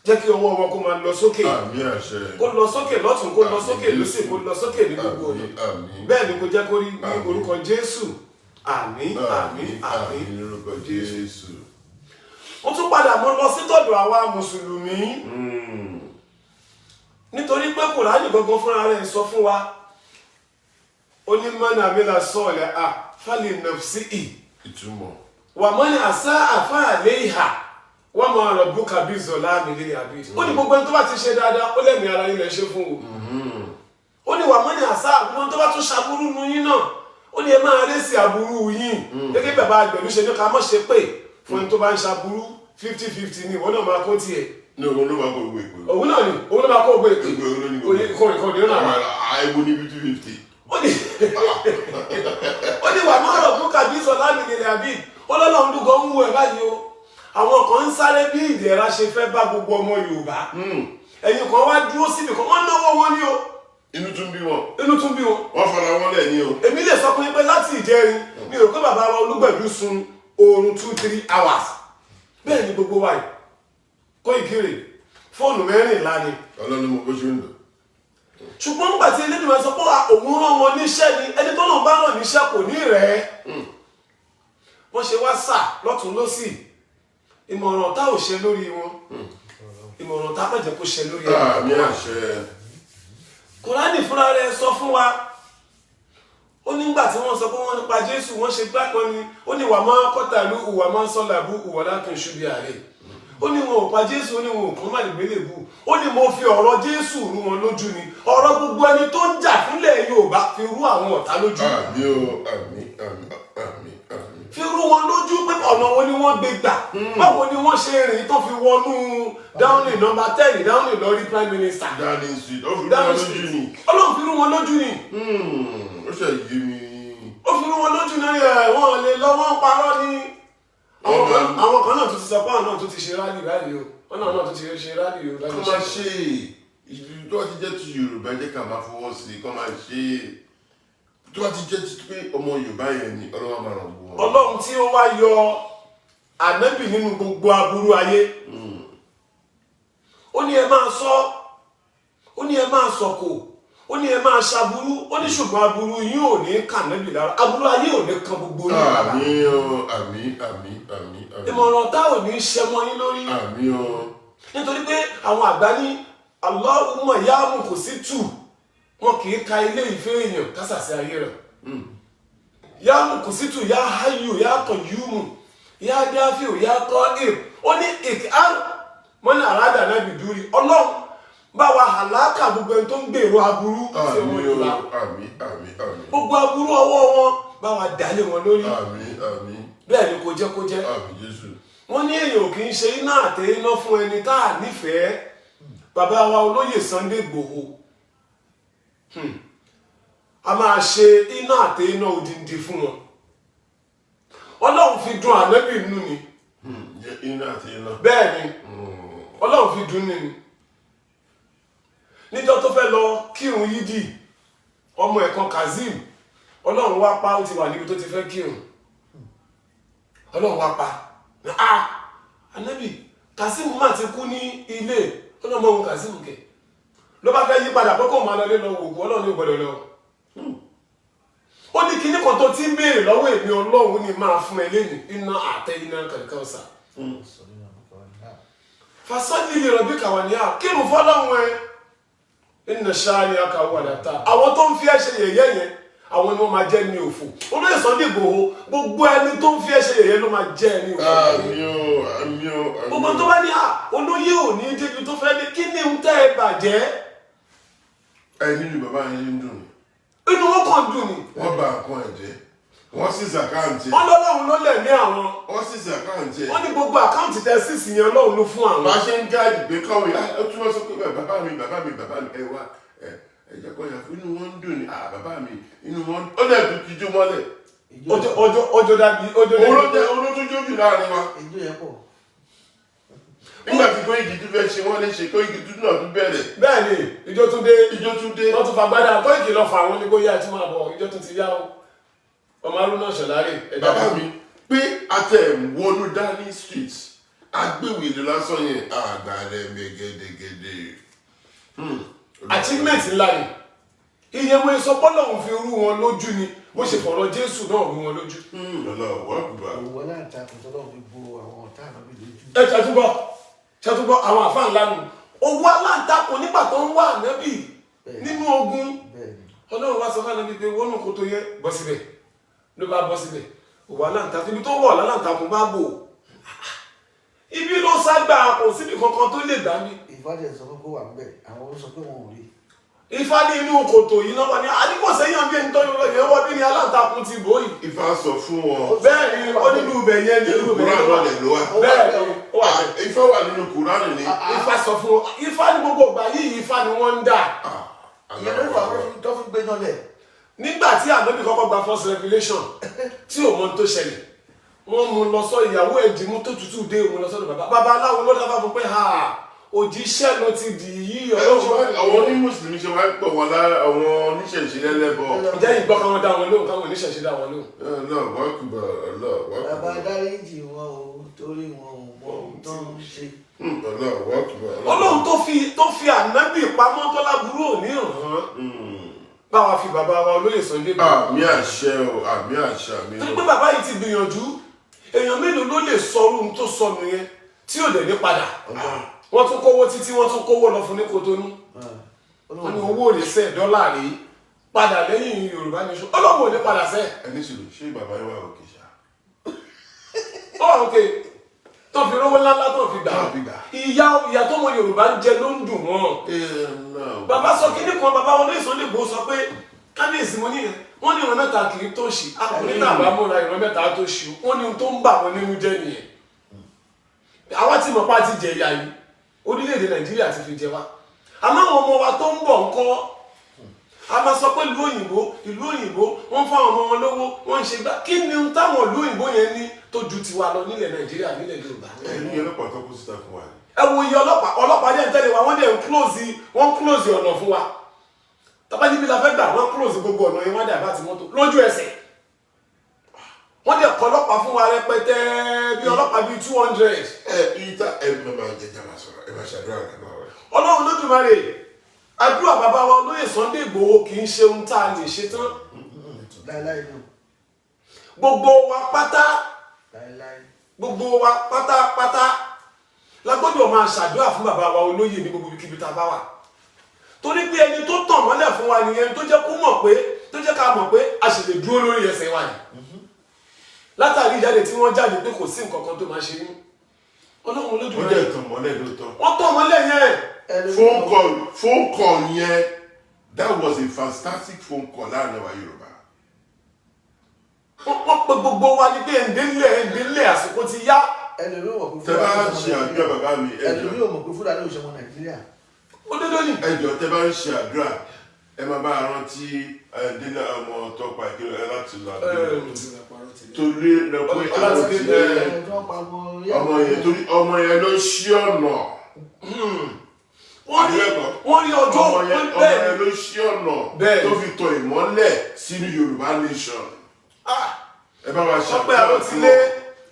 Jẹ́ kí ọwọ́ wọn kó máa lọ sókè. Àmín, àṣẹ. Kó lọ sókè lọ́tún, kó lọ sókè lósì, kó lọ sókè ní gbogbo ọ̀nà. Àmín, àmín. Bẹ́ẹ̀ ni kò jẹ́ kó rí ní Àmín. orúkọ Jésù. Àmín, àmín, àmín. Lórúkọ Jésù. Mo tún padà, mo lọ sí tọ̀dọ̀ àwa mùsùlùmí, nítorí pé Kùránì gangan fúnra rẹ̀ sọ fún wa, ó ní من عمل صالحا فلنفسه. Ìtumọ̀. ومن أساء فعليها وما ربك بظلام للعبيد. Ó ní gbogbo ẹni tó bá ti ṣe dáadáa, ó lẹ́mìí ara yín lè ṣe fún o. Ó ní ومن أساء, gbogbo ẹni tó bá tún ṣàbúrú nu yín náà, ó ní ẹ máa rẹ́ sí aburú yín. Gẹ́gẹ́ bí bàbá àgbẹ̀lú ṣe ní ká mọ̀ ṣe pé fún ẹni tó bá ń ṣaburú, 50-50 ni ìwọ náà máa kó tiẹ̀. Ní òun ló máa kó gbogbo ìpè. Òun náà ni, òun náà máa kó gbogbo èpè. Gbogbo òun ló ní kò ní kò ní ó náà wá. Àìwò ní 50-50. Ó ní وما ربك بظلام للعبيد. Ó lọ́lọ́run dúkọ́ ń wú ẹ báyìí o. Àwọn kan ń sáré bí ìdẹ̀ra ṣe fẹ́ bá gbogbo ọmọ Yorùbá, ẹ̀yin kan wá dúró síbi kan, wọ́n náwó wọn ní o. Inú tún bí wọn. Inú tún bí wọn. Wọ́n fara wọn lẹ̀ ní o. Èmi lè sọ fún yín pé láti ìjẹrin, mi ò rò pé bàbá wa Olúgbẹ̀dú sun oorun 2-3 hours. Bẹ́ẹ̀ ni gbogbo wa yìí kó ìkírè fóònù 14 ni. Ọlọ́run mo bó ṣe ń lò. Ṣùgbọ́n nígbà tí Elédùmarè sọ pé òun rán wọn níṣẹ́ ni, ẹni tó náà bá rán níṣẹ́ kò ní rẹ̀ wọ́n ṣe wá sà lọ́tún lọ́sì. Ìmọ̀ràn tá ò ṣe lórí wọn, ìmọ̀ràn tá má jẹ́ kó ṣe lórí ẹ̀. Àmín, àṣẹ. Kùránì fúnra rẹ̀ sọ fún wa, ó nígbà tí wọ́n sọ pé wọ́n nípa Jésù, wọ́n ṣe gbá kan ni, ó ní وما قتلوه وما صلبوه ولكن شبه لهم. Ó ní wọn ò pa Jésù, ó ní wọn ò kún màlìgbélébù. Ó ní mo fi ọ̀rọ̀ Jésù rú wọn lójú ni. Ọ̀rọ̀ gbogbo ẹni tó ń jà fúnlẹ̀ Yorùbá, fi rú àwọn ọ̀tá lójú. Àmín o, àmín, àmín, àmín, àmín. Fi rú wọn lójú pé ọ̀nà wo ni wọ́n gbé gbà, báwo ni wọ́n ṣe rìn tó fi wọnú Downing, number 10 Downing, lọ rí prime minister. Downing Street, ó fi rú wọn Downing lójú Street. ni. Ọlọ́run fi rú wọn lójú ni. Ó ṣe yé mi. Ó fi rú wọn lójú náà yẹ wọ́n lè lọ, wọ́n parọ́ ni. Àwọn àwọn kan náà tún ti sọ pé àwọn náà tún ti ṣe rally báyìí o, wọ́n náà tún ti ṣe rally o. Kọ́ máa ṣe ìlú tó bá ti jẹ́ ti Yorùbá, jẹ́ ká máa fọwọ́ sí i. Kọ́ máa ṣe tó bá ti jẹ́ ti pé ọmọ Yorùbá yẹn ni, Ọlọ́run máa ràn wọ́n. Ọlọ́run tí ó wá yọ Ànábì nínú gbogbo aburú ayé. Ó ní ẹ máa sọ, ó ní ẹ máa sọkò, ó ní ẹ máa ṣaburú, ó ní ṣùgbọ́n aburú yín ò ní kàn Ànábì lára, aburú ayé ò ní kan gbogbo yín lára. Àmín o, àmín, àmín, àmín, àmín. Ìmọ̀ràn tá ò ní ṣẹ mọ́ yín lórí. Àmín o. Nítorí pé àwọn àgbà ní Allahumma yáàmù kò sí tù, wọn kì í ka ilé ìfẹ́ èèyàn kásàsí ayé rẹ̀. Yáàmù kò sí tù, yá hayyu yá qayyumu yá dáfíò yá qahir. Ó ní ìkár mọ́nà àràdà náà bìdúrí. Ọlọ́run bá wa hàlákà gbogbo ẹni tó ń gbèrò aburú sí ọmọ Àmín o. Yorùbá. Àmín, àmín, àmín. Gbogbo aburú ọwọ́ wọn, bá wa dálé wọn lórí. Àmín, àmín. Bẹ́ẹ̀ ni, kò jẹ́ kó jẹ́. Àmín Jésù. Wọ́n ní èèyàn kì í ṣe iná àtẹ iná fún ẹni tá a nífẹ̀ẹ́. Bàbá wa olóyè Sunday Igboho, a máa ṣe iná àtẹ iná odindi fún wọn. Ọlọ́run fi dùn Ànábì nínú ni. Iná àti iná. Bẹ́ẹ̀ ni, Ọlọ́run fi dùn nínú níjọ́ tó fẹ́ lọ kírun yídì, ọmọ ẹ̀kan Kazeem, Ọlọ́run wá pa. Ó ti wà níbi tó ti fẹ́ kírun, Ọlọ́run wá pa. Ah, Ànábì, Kazeem má ti kú ní ilé ọlọ́mọ òun. Kazeem kẹ ló bá fẹ́ yí padà pé kó máa lọ lé lọ wò ó. Ọlọ́run ní ìgbọ́dọ̀ lọ. Ó ní kinní kan tó ti ń béèrè lọ́wọ́ èmi Ọlọ́run ní máa fún ẹ lẹ́yìn iná àtẹ iná kẹ̀kẹ́ ọ̀sà. Fasalli li rabbika wanhar, kírun fọlọ́run ẹ. Inna shani'aka huwal abtar. Àwọn tó ń fi ẹ́ ṣe yẹ̀yẹ́ yẹn, àwọn ni wọ́n máa jẹ́ ní òfò. Olóyè Sunday Igboho, gbogbo ẹni tó ń fi ẹ́ ṣe yẹ̀yẹ́ ló máa jẹ́ ní òfò. Àmín o, àmín o, àmín. Gbogbo tó bá ní à olóyè ò ní débi tó fẹ́ dé, kí ni ń tẹ́ ẹ bàjẹ́? Ẹ nínú bàbá yẹn ń dùn. Inú wọn kàn dùn ni. Wọ́n bà nǹkan ẹ̀ jẹ́, wọ́n sì account ẹ̀. Wọ́n lọ́lọ́run ló lẹ̀ ní àwọn. Wọ́n sì account ẹ̀. Wọ́n ní gbogbo account tẹ sísì yẹn, Ọlọ́run ló fún àwọn. Bá a ṣe ń gáàdì pé kọ́wé, ó túmọ̀ sí pé bàbá mi, bàbá mi, bàbá mi, ẹ wá, ẹ ẹ jẹ́ kó yà fún inú wọn ń dùn ní. Ah, bàbá mi, inú wọn ó dẹ̀ tún tijú mọ́lẹ̀. Ọjọ́ ọjọ́ ọjọ́ dàbí ọjọ́. Òun ló jẹ́ òun ló tún jójú láàrin wa. Ijó yẹn pọ̀. Nígbà tí Kóìkì tún fẹ́ ṣe wọ́n léṣe, Kóìkì tún náà tún bẹ̀rẹ̀. Bẹ́ẹ̀ ni, ìjọ tún dé. Ijó tún dé. Wọ́n tún fagbádá Kóìkì lọ fà wọ́n ní kó yá ẹ̀ tún máa bọ̀. Ìjọ tún ti yá o, ọmọ Arúnà Ṣọ̀lárè ẹ̀dá. Bàbá mi pé atẹ wọnú Downing Street, agbéwìlì lásán yẹn àgbà rẹ mi gẹ́dẹ́gẹ́dẹ́. Achievement ńlá ni iye mo sọ bọ́lá òun fi rú wọn lójú ni, bó ṣe fọ̀rọ̀ Jésù náà rú wọn lójú. Allahu Akbar. Òwò aláǹtakùn tọ́lọ́ fi bo àwọn ọ̀tá Ànábì lójú. Ẹ ṣàtúbọ̀ ṣàtúbọ̀ àwọn àfa ńlá nù. Owó aláǹtakùn nígbà tó ń wá Ànábì nínú ogun, Bẹ́ẹ̀ ni. Ọlọ́run wá sọ fún Ànábì pé wọnú kòtò yẹn, bọ́ síbẹ̀. Ló bá bọ́ síbẹ̀, òwò aláǹtakùn ibi tó wọ̀ láǹtakùn bá bò ibi ló ságbà, kò síbi kankan tó lè gbà mí. Ìfádẹ̀ sọ pé kó wà níbẹ̀, àwọn ó sọ pé wọn ò rí. Ifá ní inú kòtò yìí náà wà ní àdínkù sẹ́yìn bí ẹni tó yọ yẹn wọ́n bí ní aláǹtakùn ti bò yìí. Ifá sọ fún wọn. Bẹ́ẹ̀ ni, ó nínú ibẹ̀ yẹn, nínú ibẹ̀ Kúránì yẹn ló wà. lè ló wà. Bẹ́ẹ̀ ni, ó wà bẹ́ẹ̀. Ifá wà nínú Kúránì ni. Ifá sọ fún wọn, Ifá ní gbogbo ìgbà yìí, Ifá ni wọ́n ń dà. Ìyẹn ló fà á tó fi gbé náà lẹ̀. Nígbà tí Ànábì kọ́kọ́ gba first revelation tí ò mọ ohun tó ṣẹlẹ̀, wọ́n mú un lọ sọ ìyàwó ẹ̀ dìímú tó tutù dé òun lọ sọ́dọ̀ bàbá babaláwo ló dábàá fún pé ha, òjíṣẹ́ ló ti dì í. Àwọn onímùsùlùmí ṣe wá ń pọ̀ wọn lára àwọn oníṣẹ̀ṣe lẹ́lẹ́bọ̀. Ǹjẹ́ ìgbọ́ káwọn dá wọn lóhùn, káwọn oníṣẹ̀ṣe dá wọn lóhùn? Allahu Akbar, Allahu Bàbá, Akbar. dáríjì wọn o, torí wọn ò mọ ohun tó ń ṣe. Allahu Akbar. Ọlọ́run tó fi Ànábì pamọ́ tó láburú òní hàn, báwa fi bàbá wa olóyè Sunday Igboho. Àmín àṣẹ o, àmín àṣẹ, àmín Torí o. pé bàbá yìí ti gbìyànjú. Èèyàn mélòó ló lè sọ ohun tó sọnù yẹn tí ò dẹ̀ ní padà? Wọ́n tún kówó títí, wọ́n tún kówó lọ fún ní Kotonu. Wọ́n ní owó rẹ̀ sẹ́ dọ́là rí padà lẹ́yìn Yorùbá nation. Ọlọ́run ò ní padà sẹ́. Ẹni sùúrù, ṣé bàbá yín wà òkè ṣá? Ó wà òkè tó fi rówó ńláńlá tó fi gbà. Tó fi gbà. Ìyá ìyá tó mọ Yorùbá ń jẹ ló ń dùn wọ́n. Bàbá sọ kíní kan, bàbá wọn lóye Sunday Igboho sọ pé kábíyèsí mo níyẹn, wọ́n ní ìran mẹ́ta kì í tó ṣì akùnrin náà bá múra ìran mẹ́ta tó ṣì. Wọ́n ní ohun tó ń bà wọ́n nínú jẹ́ nìyẹn. Àwa tí mọ̀ pa ti jẹ ìyà yìí, orílẹ̀-èdè Nàìjíríà ti fi jẹ wá, àmọ́ àwọn ọmọ wa tó ń bọ̀ ńkọ́? A máa sọ pé ìlú òyìnbó, ìlú òyìnbó, wọ́n fáwọn ọmọ wọn lówó, wọ́n ń ṣe gbá. Kí ni ohun táwọn ìlú òyìnbó yẹn ní tó ju tiwa lọ nílẹ̀ Nàìjíríà, nílẹ̀ Yorùbá? Ẹni ọlọ́pàá tó kó síta fún wa ni. Ẹ wo iye ọlọ́pàá, ọlọ́pàá dẹ̀ ń tẹ̀lé wa, wọ́n dẹ̀ ń close, wọ́n close ọ̀nà fún wa. Tọ́ba níbi la fẹ́ gbà, wọ́n close gbogbo ọ̀nà yẹn, wọ́n dẹ̀ bá ti mọ́tò lójú ẹsẹ̀. Wọ́n dẹ̀ kọ́ ọlọ́pàá fún wa rẹpẹtẹ, bí ọlọ́pàá bíi 200. Ẹ ìta ẹ máa jẹjẹ, máa sọ̀rọ̀, ẹ máa ṣàdúrà rẹ máa rẹ. Ọlọ́run Olódùmarè, àdúrà bàbá wa olóyè Sunday Igboho kì í ṣe ohun tá a lè ṣe tán. Láíláí ni o. Gbogbo wa pátá, Láíláí. gbogbo wa pátápátá la gbọ́dọ̀ máa ṣàdúrà fún bàbá wa olóyè ní gbogbo ibikíbi tá a bá wà, torí pé ẹni tó tàn mọ́lẹ̀ fún wa nìyẹn, tó jẹ́ kó mọ̀ pé, tó jẹ́ ká mọ̀ pé a sì lè dúró lórí ẹsẹ̀ wa yìí, látàrí ìjáde tí wọ́n jáde pé kò sí nǹkan kan tó máa ṣe ní Ọlọ́run Ó Olódùmarè. dẹ̀ tàn mọ́lẹ̀ lóòótọ́. Wọ́n tàn mọ́lẹ̀ yẹn. Phone call yẹn, that was a fantastic phone call láàrin àwa Yorùbá. Wọ́n pe gbogbo wa ní pé ẹ̀ǹdẹ́lẹ̀, ẹ̀ǹdẹ́lẹ̀, àsìkò ti yá. Ẹlòmíì ò mọ̀ pé Tẹ bá ń ṣe àdúrà, bàbá mi, ẹ jọ̀ọ́. Ẹlòmíì ò mọ̀ pé Fúlàní ò ṣe ọmọ Nàìjíríà. Òdodo ni. Ẹ jọ̀ọ́, tẹ bá ń ṣe àdúrà, ẹ máa bá a rántí ẹ délé ọmọ tọpa ìkíni ẹ láti lọ àdúrà torí lọ pé Ọlá ti dé. Ẹ tí wọ́n pa ọmọ ọmọ yẹn, torí ọmọ yẹn ló ṣí ọ̀nà. Wọ́n rí, wọ́n rí ọjọ́. Ọmọ yẹn, ọmọ bẹ́ẹ̀ yẹn ló ṣí ọ̀nà Bẹ́ẹ̀. tó fi tọ ìmọ́lẹ̀ sínú Yorùbá nation. Ẹ bá wa Tọ́pẹ́ ṣàdúrà Àròtilé,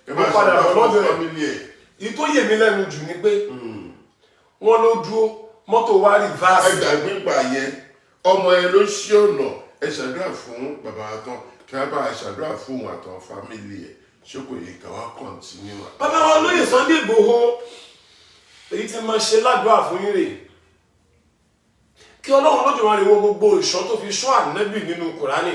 ẹ bá ó padà ṣàdúrà fún lọ́dọ̀ ẹ̀. family ẹ̀. Èyí tó yè mí lẹ́nu jù ni pé wọ́n ló dúró, mọ́tò wa reverse. Ẹ gbàgbé gbà yẹn, ọmọ yẹn ló ṣí ọ̀nà. Ẹ ṣàdúrà fún bàbá wa tán, kí wọ́n bá a ṣàdúrà fún òun àtàwọn family ẹ̀, ṣé kò yẹ ká wá continue. Bàbá wa olóyè Sunday Igboho, èyí tí máa ṣe ládùúrà fún yín rè, kí Ọlọ́run Olódùmarè wo gbogbo ìṣọ́ tó fi ṣọ́ ànábì nínú Kùránì,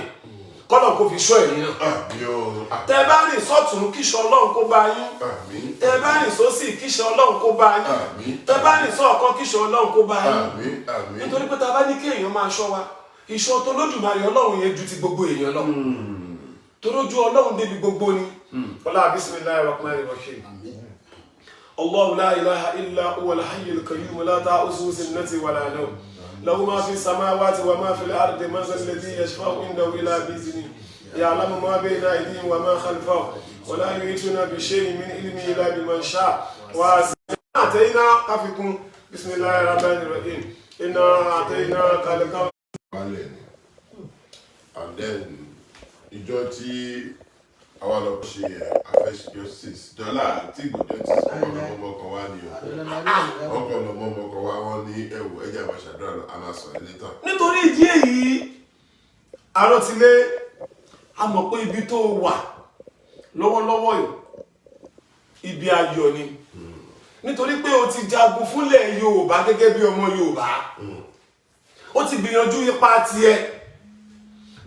kọ́lọ̀ kó fi ṣọ́ ẹ̀yin náà. Àmín o. Tẹ bá rìn sọ́tún, kíṣọ́ Ọlọ́run kó bá yín. Àmín. Tẹ bá rìn sósì, kíṣọ́ Ọlọ́run kó bá yín. Àmín. Tẹ bá rìn sọ́ọ̀kan, kíṣọ́ Ọlọ́run kó bá yín. Àmín, àmín. Nítorí pé tá a bá ní kí èèyàn máa ṣọ́ wa, ìṣọ́ tó Olódùmarè Ọlọ́run yẹn ju ti gbogbo èèyàn lọ, torójú Ọlọ́run débi gbogbo ni. Ọlá bismillahir rahmanir rahim. الله لا إله إلا هو الحي القيوم، لا تأخذه سنة ولا نوم، له ما في السماوات وما في الأرض، من ذا الذي يشفع عنده إلا بإذنه، يعلم ما بين أيديهم وما خلفهم، ولا يحيطون بشيء من علمه إلا بما شاء. وأعطينا كفكم. بسم الله الرحمن الرحيم، إنا أعطيناك الكوثر. Balẹ̀ ni. And then ìjọ tí àwa lọ ṣe àfẹsí justice dọ́là àti ìgbò justice, ọkọ̀ lọ́mọ ọmọ kan wá ní o, ọkọ̀ lọ́mọ ọmọ kan wá. Wọ́n ní ẹ̀wò ẹ̀jẹ̀ àwọn ṣàdúrà lọ, a máa sọ̀rọ̀ létà. Nítorí ìdí èyí, Àròtilé, a mọ̀ pé ibi tó wà lọ́wọ́lọ́wọ́ yìí, ibi ayọ̀ ni, nítorí pé o ti jagun fúnlẹ̀ Yorùbá gẹ́gẹ́ bí ọmọ Yorùbá. Ó ti gbìyànjú ipa tiẹ̀,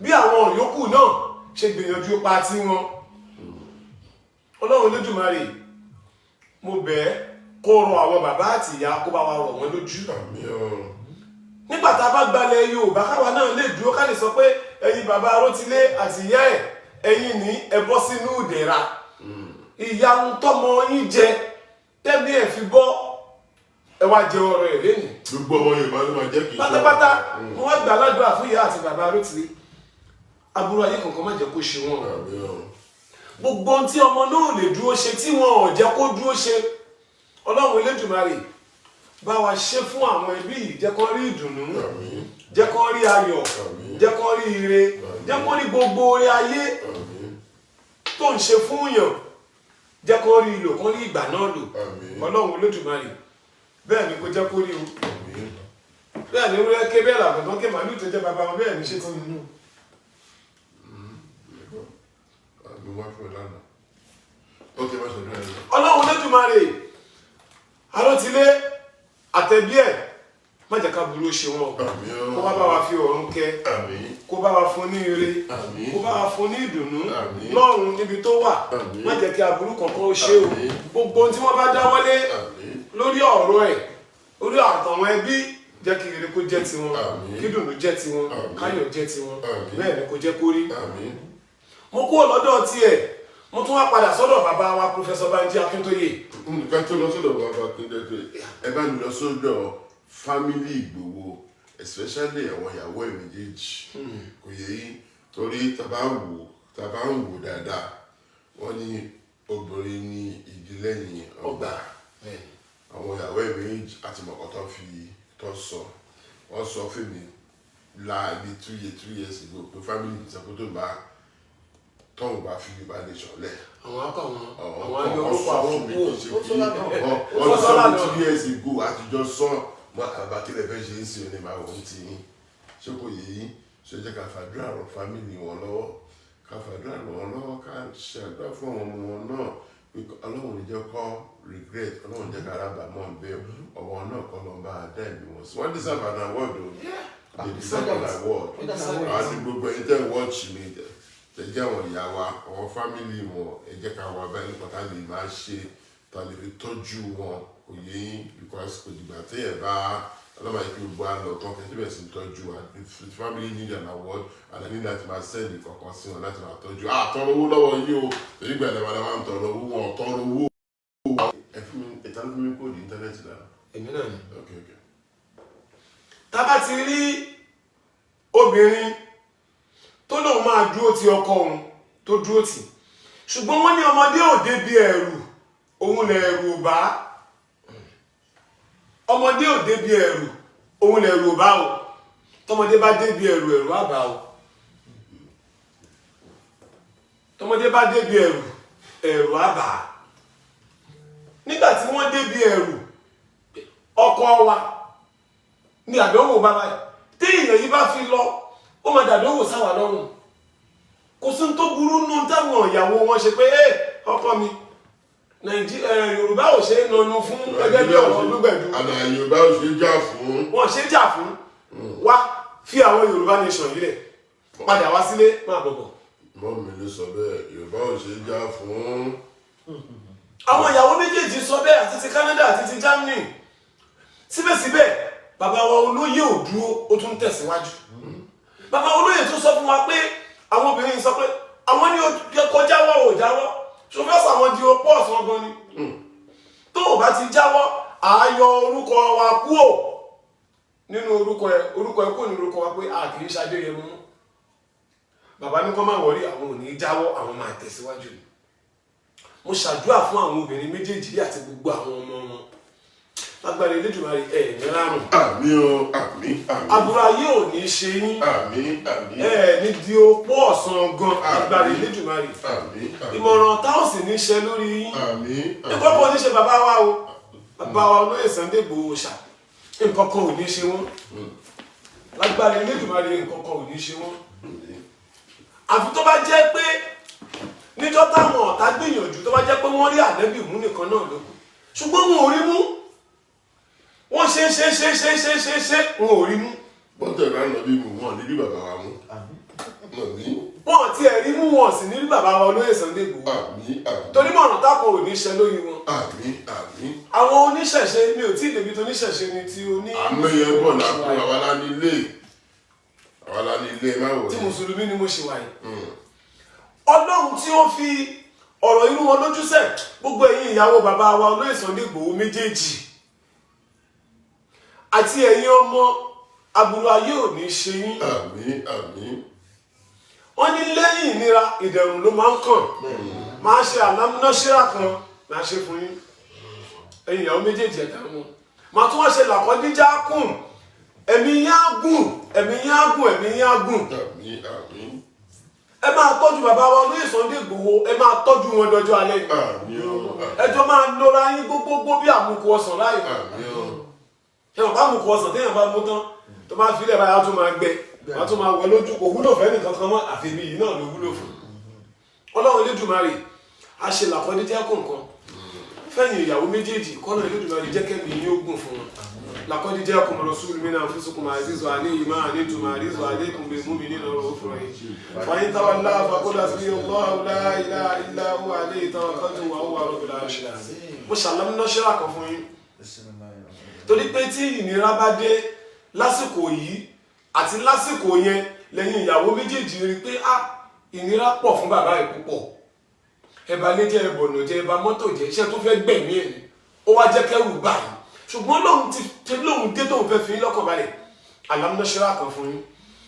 bí àwọn yòókù náà ṣe gbìyànjú ipa tiwọn. Ọlọ́run Olódùmarè, mo bẹ̀ ẹ́, kó rọ àwọn bàbá àti ìyá, kó bá wa rọ̀ wọ́n lójú. Àmín o. Nígbà tá a bá gbalẹ̀ Yorùbá, káwa náà lè dúró, ká lè sọ pé ẹ̀yin bàbá Arótilé àti ìyá ẹ̀, ẹ̀yin ní ẹ bọ́ sínú ìdẹ̀ra. Ìyà ń tọ́mọ yín jẹ tẹ́bí ẹ̀ fi bọ́, ẹ wá jẹ ọ̀rọ̀ ẹ̀ lẹ́nìí. Gbogbo ọmọ Yorùbá ló máa jẹ́, kì í ṣe Pátápátá, mo wá gbà ládùúrà fún ìyá àti bàbá Arótilé, aburú ayé kankan má jẹ́ kó ṣe wọ́n. Àmín o. Gbogbo ohun tí ọmọ náà lè dúró ṣe tí wọn ò jẹ́ kó dúró ṣe, Ọlọ́run Elédùmarè, bá wa ṣe fún àwọn ẹbí yìí, jẹ́ kó rí ìdùnnú, Àmín. jẹ́ kó rí ayọ̀, Àmín. jẹ́ kó rí ire, jẹ́ kó rí gbogbo orí ayé Àmín. tó ń ṣe fún yàn, jẹ́ kó rí ìlò, kó rí ìgbà náà lò. Àmín. Ọlọ́run Olódùmarè, bẹ́ẹ̀ ni kó jẹ́ kó rí o. Àmín. Bẹ́ẹ̀ ni ewúrẹ́ ké, bẹ́ẹ̀ làgùntàn ké, màálù tó jẹ́ bàbá wọn, bẹ́ẹ̀ ni ṣé ti nínú. Àmín, wá fún ẹ lánàá. Ok, má ṣàdúrà yẹn lọ. Ọlọ́run Olódùmarè, Arótilé àtẹ̀bí ẹ̀, má jẹ́ ká burú ṣe wọn o. Àmín o. Kó bá bá wa fi ọ̀run kẹ́. Àmín. Kó bá wa fún ní ire. Àmín. Kó bá wa fún ní ìdùnnú Àmín. lọ́run níbi tó wà. Àmín. Má jẹ́ kí aburú kankan ó ṣe o. Àmín. Gbogbo ohun tí wọ́n bá dáwọ́lé Àmín. lórí ọ̀rọ̀ ẹ̀, lórí àtàwọn ẹbí, jẹ́ kí ire kó jẹ́ tiwọn, Àmín. kí dùnnú jẹ́ tiwọn, Àmín. káyọ̀ jẹ́ tiwọn. Àmín. Bẹ́ẹ̀ ni kó jẹ́ kó rí. Àmín. Mo kúrò lọ́dọ̀ tiẹ̀, mo tún wá padà sọ́dọ̀ bàbá wa, Professor Banji Akíntóyè. Nǹkan tó lọ sọ́dọ̀ bàbá Akíndélé, ẹ bá mi lọ sọ́dọ̀ family Ìgbòho, especially àwọn ìyàwó ẹ̀ méjèèjì, kò yẹ yín, torí tàbá ń wò dáadáa, wọ́n ní obìnrin ní igi lẹ́yìn ọgbà. Àwọn ìyàwó ẹ̀ méjèèjì àti mọ̀kọ́ tó fi tó sọ, wọ́n sọ fún mi láàbí 2 years ago pé family sọ pé tó bá Tóun bá fi Yorùbá nation lẹ̀, Àwọn akọ àwọn àwọn àwọn ayọ orúkọ àwọn mi kú. kì í ṣe Ó sọ lánàá. kí wọ́n Ó ti sọ sọ lánàá. ní 2 years ago, àtijọ́ sọ mọ àbá kílẹ̀ fẹ́ ṣe é sí oní máa wọ́n ti yín. Ṣé kò yé yín? Ṣe jẹ́ ká fàdúrà ràn family wọn lọ́wọ́, ká fàdúrà ràn wọ́n lọ́wọ́, ká ṣe àdúrà fún àwọn ọmọ wọn náà pé Ọlọ́run ní jẹ́ kó regret, Ọlọ́run jẹ́ ká rábàámọ̀ ń bẹ́ ọmọ náà, kọ́ lọ́n bá a dá ẹ̀mí wọn sí. Wọ́n deserve an award o, they deserve an award. Ó dá award. Àti gbogbo ẹ̀yin tẹ́ ń watch mi, tẹ́ jẹ́ àwọn ìyá wa, àwọn family wọn, ẹ jẹ́ ká wà báyìí nípa tá lè máa ṣe, tá lè fi tọ́jú wọn. Kò yé yín? Because kò dìgbà téèyàn bá ọlọ́mọ yìí kí gbogbo àlọ́ tán kẹ́ síbẹ̀ sí tọ́jú wa. If family need an award and I need láti máa send kankan sí wọn láti máa tọ́jú. Àtọrọ owó lọ́wọ́ yìí o, torí gbà ẹ̀dá máa ń tọrọ owó, wọn tọrọ owó. Ẹ fún mi, ìta ló fún mi code internet náà. Èmi náà ni. Ok. Tá bá ti rí obìnrin tó lóun máa dúró ti ọkọ òun, tó dúró tì, ṣùgbọ́n wọ́n ní ọmọdé ò débi ẹ̀rù òun lè ẹ̀rù ò bá. Ọmọdé ò débi ẹ̀rù òun lè ẹ̀rù ò bá o. Tọmọdé bá débi ẹ̀rù, ẹ̀rù á bá o. Tọmọdé bá débi ẹ̀rù, ẹ̀rù á bá. Nígbà tí wọ́n débi ẹ̀rù ọkọ wa ní àdánwò bàbá yìí, tí èèyàn yìí bá fi lọ, ó máa dàdánwò sáwà lọ́rùn. Kò sí tó burú nù táwọn ìyàwó wọn ṣe pé, ẹ ọkọ mi, Yorùbá ò ṣe é nanu fún gẹ́gẹ́ bí ọ̀rọ̀ Olúgbẹ̀dù. Àná Yorùbá ò ṣe é jà fún. Wọn ṣe é jà fún wá fi àwọn Yorùbá nation yìí lẹ̀, padà wá sílé, máa bọ̀bọ̀. Mọ́ mi ló sọ bẹ́ẹ̀, Yorùbá ò ṣe é jà fún. Àwọn ìyàwó méjèèjì sọ bẹ́ẹ̀, àti ti Canada àti ti Germany. Síbẹ̀síbẹ̀, bàbá wa olóyè ò dúró, ó tún tẹ̀síwájú. Bàbá olóyè tún sọ fún wa pé àwọn obìnrin sọ pé àwọn ní kó jáwọ́, ò jáwọ́, ṣòfẹ́ sàwọn di opó ọ̀sán gan ni. Tó o bá ti jáwọ́, àáyọ orúkọ wa kúò nínú orúkọ ẹ, orúkọ ẹ kúò nínú orúkọ wa, pé a kì í ṣadéyẹmọ mọ́. Bàbá ní kó má wọrí, àwọn ò ní jáwọ́, àwọn máa tẹ̀síwájú ni. Mo ṣàdúrà fún àwọn obìnrin méjèèjì yìí àti gbogbo àwọn ọmọ wọn. Lágbára Elédùmarè, ẹ ní rárùn. Àmín o, àmín, àmín. Aburú ayé ò ní ṣe yín. Àmín, àmín. Ẹ ní di opó ọ̀sán gan, lágbára Elédùmarè. Àmín, àmín. Ìmọ̀ràn tá ò sì ní ṣe lórí yín. Àmín, Nǹkan kan ò ní ṣe bàbá wa o, bàbá wa olóyè Sunday Igboho ṣá, nǹkan kan ò ní ṣe wọ́n. Lágbára Elédùmarè, nǹkan kan ò ní ṣe wọ́n. Àfi tó bá jẹ́ pé níjọ́ táwọn ọ̀tá gbìyànjú, tó bá jẹ́ pé wọ́n rí ànẹ́bì mú nìkan náà ló kù. Ṣùgbọ́n wọn ò rí mú. Wọ́n ṣe ṣe ṣe ṣe ṣe ṣe ṣe, wọn ò rí mú. Bọ́tẹ̀ bá ń lọ bí mú wọn ní bí bàbá wa mú. Àmín. Wọn ò tiẹ̀ rí mú, wọn sì ní rí bàbá wa olóyè Sunday Igboho. Àmín, àmín. Torí mọ̀ràn tákan ò ní ṣe lórí wọn. Àmín, àmín. Àwọn oníṣẹ̀ṣe mi ò tí ì débi tó oníṣẹ̀ṣe ni ti oní. Àmín yẹn bọ̀ lápò, àwa lá ní ilé, àwa lá ní ilé, má wọ̀. Tí mùsùlùmí ni mo ṣe wáyé. Ọlọ́run tí ó fi ọ̀rọ̀ irú wọn lójúṣẹ̀, gbogbo ẹ̀yin ìyàwó bàbá wa olóyè Sunday Igboho méjèèjì àti ẹ̀yin ọmọ, aburú ayé ò ní ṣe yín. Àmín, àmín. Wọ́n ní lẹ́yìn ìnira, ìdẹ̀rùn ló máa ń kàn. Máa ṣe àlámúnáṣírà kan, máa ṣe fún yín, ẹ̀yin ìyàwó méjèèjì ẹ̀dá wọn. Máa tún wá ṣe làkọ́díjà kùn, ẹ̀mí yín á gùn, ẹ̀mí yín á gùn, ẹ̀mí yín á gùn. Àmín, àmín. Ẹ máa tọ́jú bàbá wa olóyè Sunday Igboho, ẹ máa tọ́jú wọn dọjọ́ alẹ́ ni. Àmín o. Ẹjọ́ máa lora yín gbogbogbò bí àmukù ọsàn láyé. Àmín o. Ẹ mọ̀ bá àmukù ọsàn, téèyàn bá mú tán, tó bá filẹ̀ báyìí, á tún máa gbẹ, á tún máa wọ lójú. Kò wúlò fẹ́ nìkan kan mọ́, àfi mi yìí náà ló wúlò fún. Ọlọ́run Elédùmarè á ṣe làkọ́díjẹ́ kó nǹkan fẹ́yìn ìyàwó méjèèjì, kọ́nà Elédùmarè jẹ́ kẹ́mi yín ó gùn fún wọn. لقد جاءكم رسول من أنفسكم عزيز عليه ما عنتم حريص عليكم بالمؤمنين رؤوف رحيم فإن تولوا فقل حسبي الله لا إله إلا هو عليه توكلت وهو رب العرش العظيم. Mo ṣàlàyé náṣẹ́rà kan fún yín, torí pé tí ìnira bá dé lásìkò yìí àti lásìkò yẹn, lẹ́yìn ìyàwó méjèèjì rí pé á ìnira pọ̀ fún bàbá yìí púpọ̀, ẹ̀bà lé jẹ́, ẹ̀bọ̀nà jẹ́, ẹ̀bà mọ́tò jẹ́, iṣẹ́ tó fẹ́ gbẹ̀mí ẹ̀ ni ó wá jẹ́ kẹ́rù báyìí. Ṣùgbọ́n lóun ti ṣe lóun dé tóun fẹ́ fi yín lọ́kàn balẹ̀, alam nashra kan fún yín.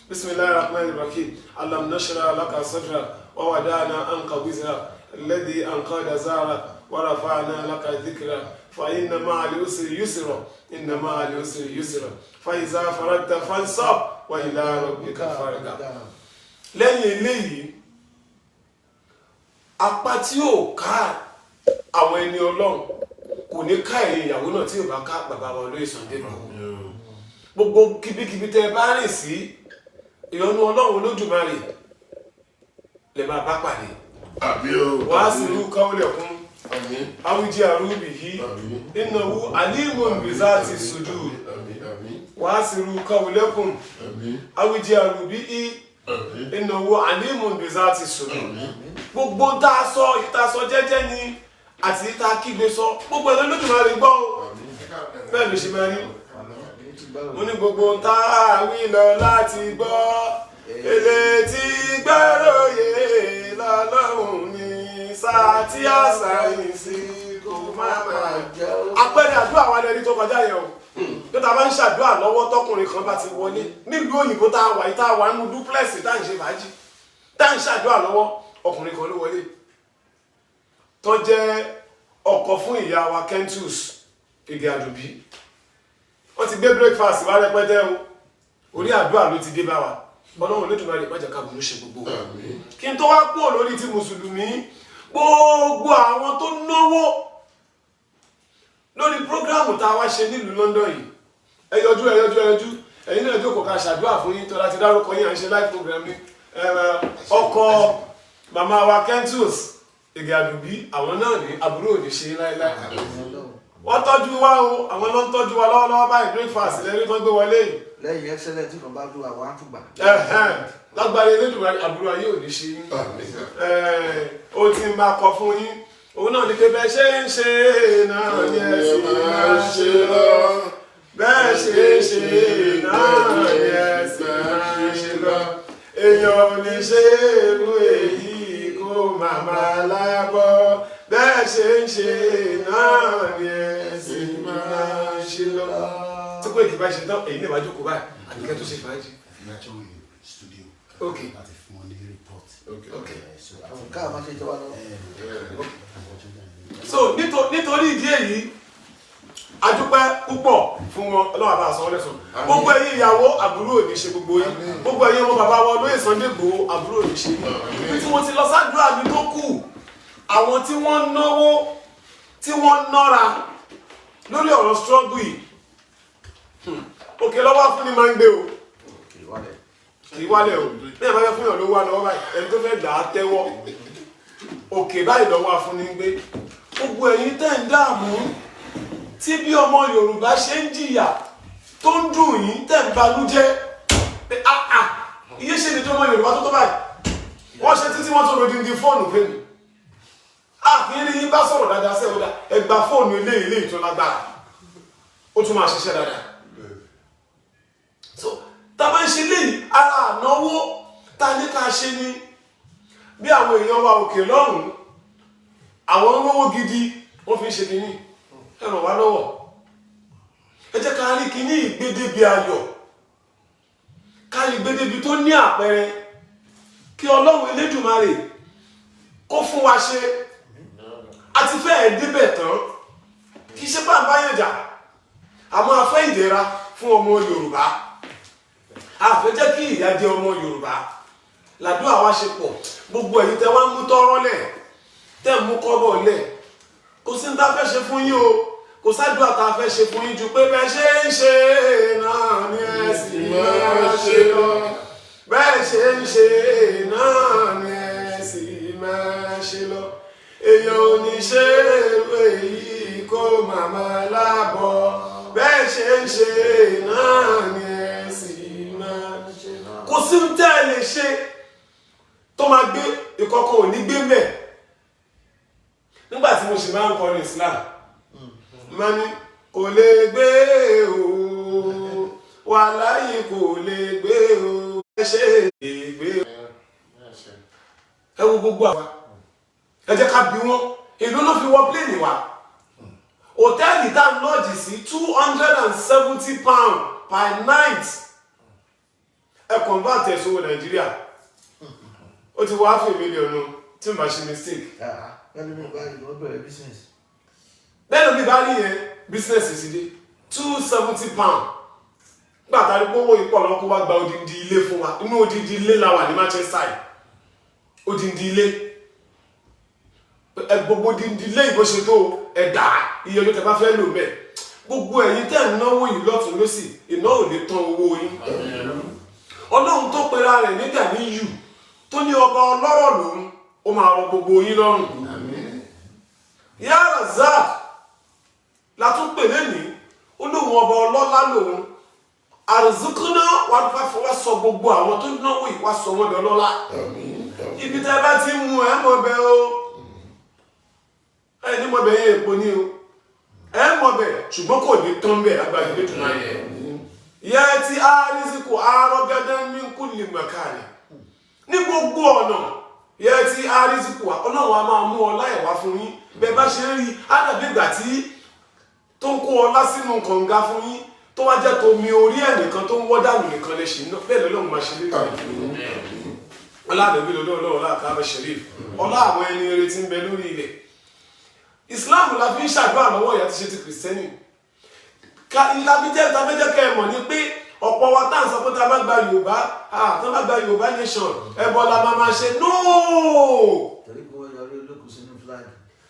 Bismillahir rahmanir rahim. Alam nashra laka sadra wa wada'na anka wizra alladhi anqada zahra wa rafa'na laka dhikra fa inna ma'al usri yusra, inna ma'al usri yusra, fa iza faragta fansab wa ila rabbika farghab. Lẹ́yìn eléyìí, Apá tí ò ká àwọn ẹni Ọlọ́run kò ní ká ẹ̀yin ìyàwó náà tí ò bá ká bàbá wa olóyè Sunday Igboho. Gbogbo kíbíkíbi tẹ́ ẹ bá rìn sí, ìyọ́nú Ọlọ́run Olódùmarè lè máa bá pàdé. Àmín o. Wàá sì rú káwọlẹ̀kùn. Àmín. Awíjí àrùbí yìí. Àmín. Innahu alimun bizati sudur. Àmín, àmín. Wàá sì rú káwọlẹ̀kùn. Àmín. Awíjí àrùbí yìí. Àmín. Innahu alimun bizati sudur. Gbogbo tá a sọ, ìta sọ jẹ́jẹ́ ni àti ìta kígbe sọ, gbogbo ẹ̀ lÓlódùmarè gbọ́ o. Bẹ́ẹ̀ ló ṣe máa rí. Mo ní gbogbo tá a wí lọ láti gbọ́, elétí gbàròyé lọ́lọ́run ní sáà tí àṣà yìí sí kò má máa jẹ́ ó. Àpẹẹrẹ àdúrà wa lẹni tó kọjá yẹn o. Tó ta bá ń ṣàdúrà lọ́wọ́, tọkùnrin kan bá ti wọlé nílùú òyìnbó tá a wà yìí, tá a wà nínú duplex, tá à ń ṣe fàájì, tá à ń ṣàdúrà lọ́wọ́, ọkùnrin kan ló wọlé tó jẹ́ ọkọ fún ìyá wa Kentus Ige Àdùbí. Wọ́n ti gbé breakfast wá rẹpẹtẹ o. Orí àdúrà ló ti dé bá wa. Ọlọ́run Olódùmarè má jẹ́ ká burú ṣe gbogbo wa. Àmín. Kí n tó wá kúrò lórí ti mùsùlùmí, gbogbo àwọn tó náwó lórí program tá a wá ṣe nílùú London yìí, ẹ yọjú, ẹ yọjú, ẹ yọjú. Ẹ̀yin náà jókòó ká ṣàdúrà fún yín tó láti dárúkọ yín. À ń ṣe live program ní ọkọ màmá wa Kentus Ige Àdùbí. Àwọn náà ní àbúrò ò ní ṣe láéláé. Wọ́n tọ́jú wa o. Àwọn ló ń tọ́jú wa lọ́wọ́lọ́wọ́ báyìí. Breakfast lẹ́rí tó ń gbé wọlé yìí. Lẹ́yìn excellent tí kan bá dùn, àwọn àtúgbà. Ẹ̀hẹ́n, lágbára Elédùmarè, àbúrò ayé ò ní ṣe yín. Àmín. Ó ti máa kọ fún yín, òun náà ní pé bẹ́ẹ̀ ṣe ń ṣe náà ni ẹ sì máa ṣe lọ, bẹ́ẹ̀ ṣe ń ṣe náà ni ẹ sì máa ṣe lọ. Èèyàn ò ní ṣe irú èyí kó màmá lábọ́. Bẹ́ẹ̀ ṣe ń ṣe náà ni ẹ sì máa ṣe lọ. Tí kò èkì bá ṣe tán, èyí lè wá jókòó báyìí àbíkẹ́ tó ṣe fàájì. Virtual studio. Láti fún wọn ní report. So Àwọn káà máa ṣe ìjọba lọ. So nítorí ìdí èyí, adúpẹ́ púpọ̀ fún wọn. Ọlọ́wà bá a san wọ́n lẹ́san. Gbogbo ẹ̀yin ìyàwó, àbúrò ò ní ṣe gbogbo yín. Gbogbo ẹ̀yin ọmọ bàbá wọn lóye Sunday Igboho, àbúrò ò ní ṣe yín. Ibi tí mo ti lọ sádùúrà mi tó kù, àwọn tí wọ́n náwó, tí wọ́n nọ́ra lórí ọ̀rọ̀ struggle yìí, òkè lọ́wọ́ fún ni máa ń gbé o. Kì í wálẹ̀. Kì í wálẹ̀ o. Bí ẹ bá fẹ́ fún yàn ló wá lọ́wọ́ báyìí, ẹni tó fẹ́ gbà á tẹ́wọ́. Òkè báyìí lọ́wọ́ afúnni ń gbé. Gbogbo ẹ̀yin tẹ́ ń dààmú tí bí ọmọ Yorùbá ṣe ń jìyà tó ń dùn yín, tẹ́ ń banújẹ́ pé ah ah, iye ṣe lè tó ọmọ Yorùbá tó tó báyìí, wọ́n ṣe títí wọ́n tó rodindi fóònù fẹ́mi. Ah, kì í rí yín bá sọ̀rọ̀ dáadáa sẹ́wọ́n dá. Ẹ gba fóònù ilé ilé ìtọ́ lágbára, ó tún máa ṣiṣẹ́ dáadáa. So tá a bá ń ṣe léyìí, ara ànáwó tá a ní ká ṣe ni. Bí àwọn èèyàn wa òkè lọ́hùn-ún, àwọn ń rówó gidi wọ́n fi ń ṣe kínní. Ẹ ràn wá lọ́wọ́, ẹ jẹ́ ká rí kínní ìgbédébi ayọ̀, ká rí ìgbédébi tó ní àpẹẹrẹ, kí Ọlọ́run Elédùmarè kó fún wa ṣe. A ti fẹ́ẹ̀ débẹ̀ tán. Kì í ṣe bá ń bá yàn jà, àmọ́ a fẹ́ ìdẹ̀ra fún ọmọ Yorùbá. A fẹ́ jẹ́ kí ìyà jẹ ọmọ Yorùbá. Làdúrà wa ṣe pọ̀. Gbogbo ẹ̀yin tẹ́ wá ń mú tọ́rọ́ lẹ̀, tẹ́ ń mú kọ́bọ̀ lẹ̀, kò sí ní ta fẹ́ ṣe fún yín o. Kò sádùá ta fẹ́ ṣe fún yín ju pé bẹ́ẹ̀ ṣe ń ṣe náà ni ẹ sì máa ṣe lọ, bẹ́ẹ̀ ṣe ń ṣe náà ni ẹ sì máa ṣe lọ. Èèyàn ò ní ṣe èyí kó màmá lábọ̀. Bẹ́ẹ̀ ṣe ń ṣe náà ni ẹ sì máa ṣe lọ. Kò sí ń tẹ́ ẹ lè ṣe tó máa gbé ìkọ̀kọ̀ ò ní gbé mẹ́. Nígbà tí mo sì máa ń kọrin Islam, máa ní kò lè gbé o, wàláyé kò lè gbé o, ẹ ṣe lè gbé o. Ẹ wo gbogbo àwa, ẹ jẹ́ ká bí wọ́n èló ló fi wọ plane wa. Hòtẹ́ẹ̀lì tá a lodge sí, £270 per night. Ẹ convert ẹ̀ sówó Nàìjíríà, ó ti wọ half a million tí mo bá ṣe mistake. Lẹ́nu mi báyìí ló bẹ̀rẹ̀ business. Bẹ́ẹ̀ ló bí bá rí yẹn, business ti dé. £270 gbàtà ní owó ipò ọ̀nà kó wá gba odindi ilé fún wa. Inú odindi ilé la wà ní Manchester yìí, odindi ilé. Ẹ gbogbo díndín lé ìbò ṣe tó ẹ̀dá iye ló tẹ bá fẹ́ lò mẹ́. Gbogbo ẹ̀yin tẹ́ ń náwó yìí lọ́tún lọ́sì, iná ò ní tán owó yín. Ọlọ́run tó pera rẹ̀ nígbà ní yù tó ní ọba ọlọ́rọ̀ lòun, ó máa rọ gbogbo yín lọ́rùn. Ya Razak la tún pè lẹ́nìí, ó lóun ọba ọlọ́lá lòun. Àrùzùkúná wà wá sọ gbogbo àwọn tó náwó yìí, wá sọ wọ́n dọlọ́lá. Ibi tẹ́ bá ti ń mu ẹ mọ̀ bẹ́ o, ẹ ní mọ̀ bẹ́ yẹn èpo ní o, ẹ mọ̀ bẹ́, ṣùgbọ́n kò ní tán bẹ́ẹ̀ agbára ìlú náà yẹ. Yẹ ti arísíkò arọ gẹ́gẹ́ min kulli makani, ní gbogbo ọ̀nà. Yẹ ti arísíkò, Ọlọ́run a máa mú ọlá ẹ̀ wá fún yín. Bẹ́ẹ̀ bá ṣe ń rí, á dàbí ìgbà tí tó ń kó ọlá sínú kànga fún yín, tó wá jẹ́ tomi orí ẹ̀ nìkan tó ń wọ́ dànù nìkan lè ṣe náà, bẹ́ẹ̀ lọ́lọ́run máa ṣe lé. Ọlá àdàbí lọ́dọ̀ Ọlọ́run, ọlá àkàbà sheriff, ọlá àwọn ẹni rere tí ń bẹ lórí ilẹ̀. Islam la fi ń ṣàdúrà lọ́wọ́ ìyá tí ṣe ti Kìrìsìtẹ́nì. Ìtàbíjẹ́ kẹ́ ẹ mọ̀ ni pé ọ̀pọ̀ wa tá à ń sọ pé tá a bá gba Yorùbá, tá a bá gba Yorùbá nation, ẹbọ la máa máa ṣe. Nóò! Torí pé wọ́n yọ orí olókùn sínú flag.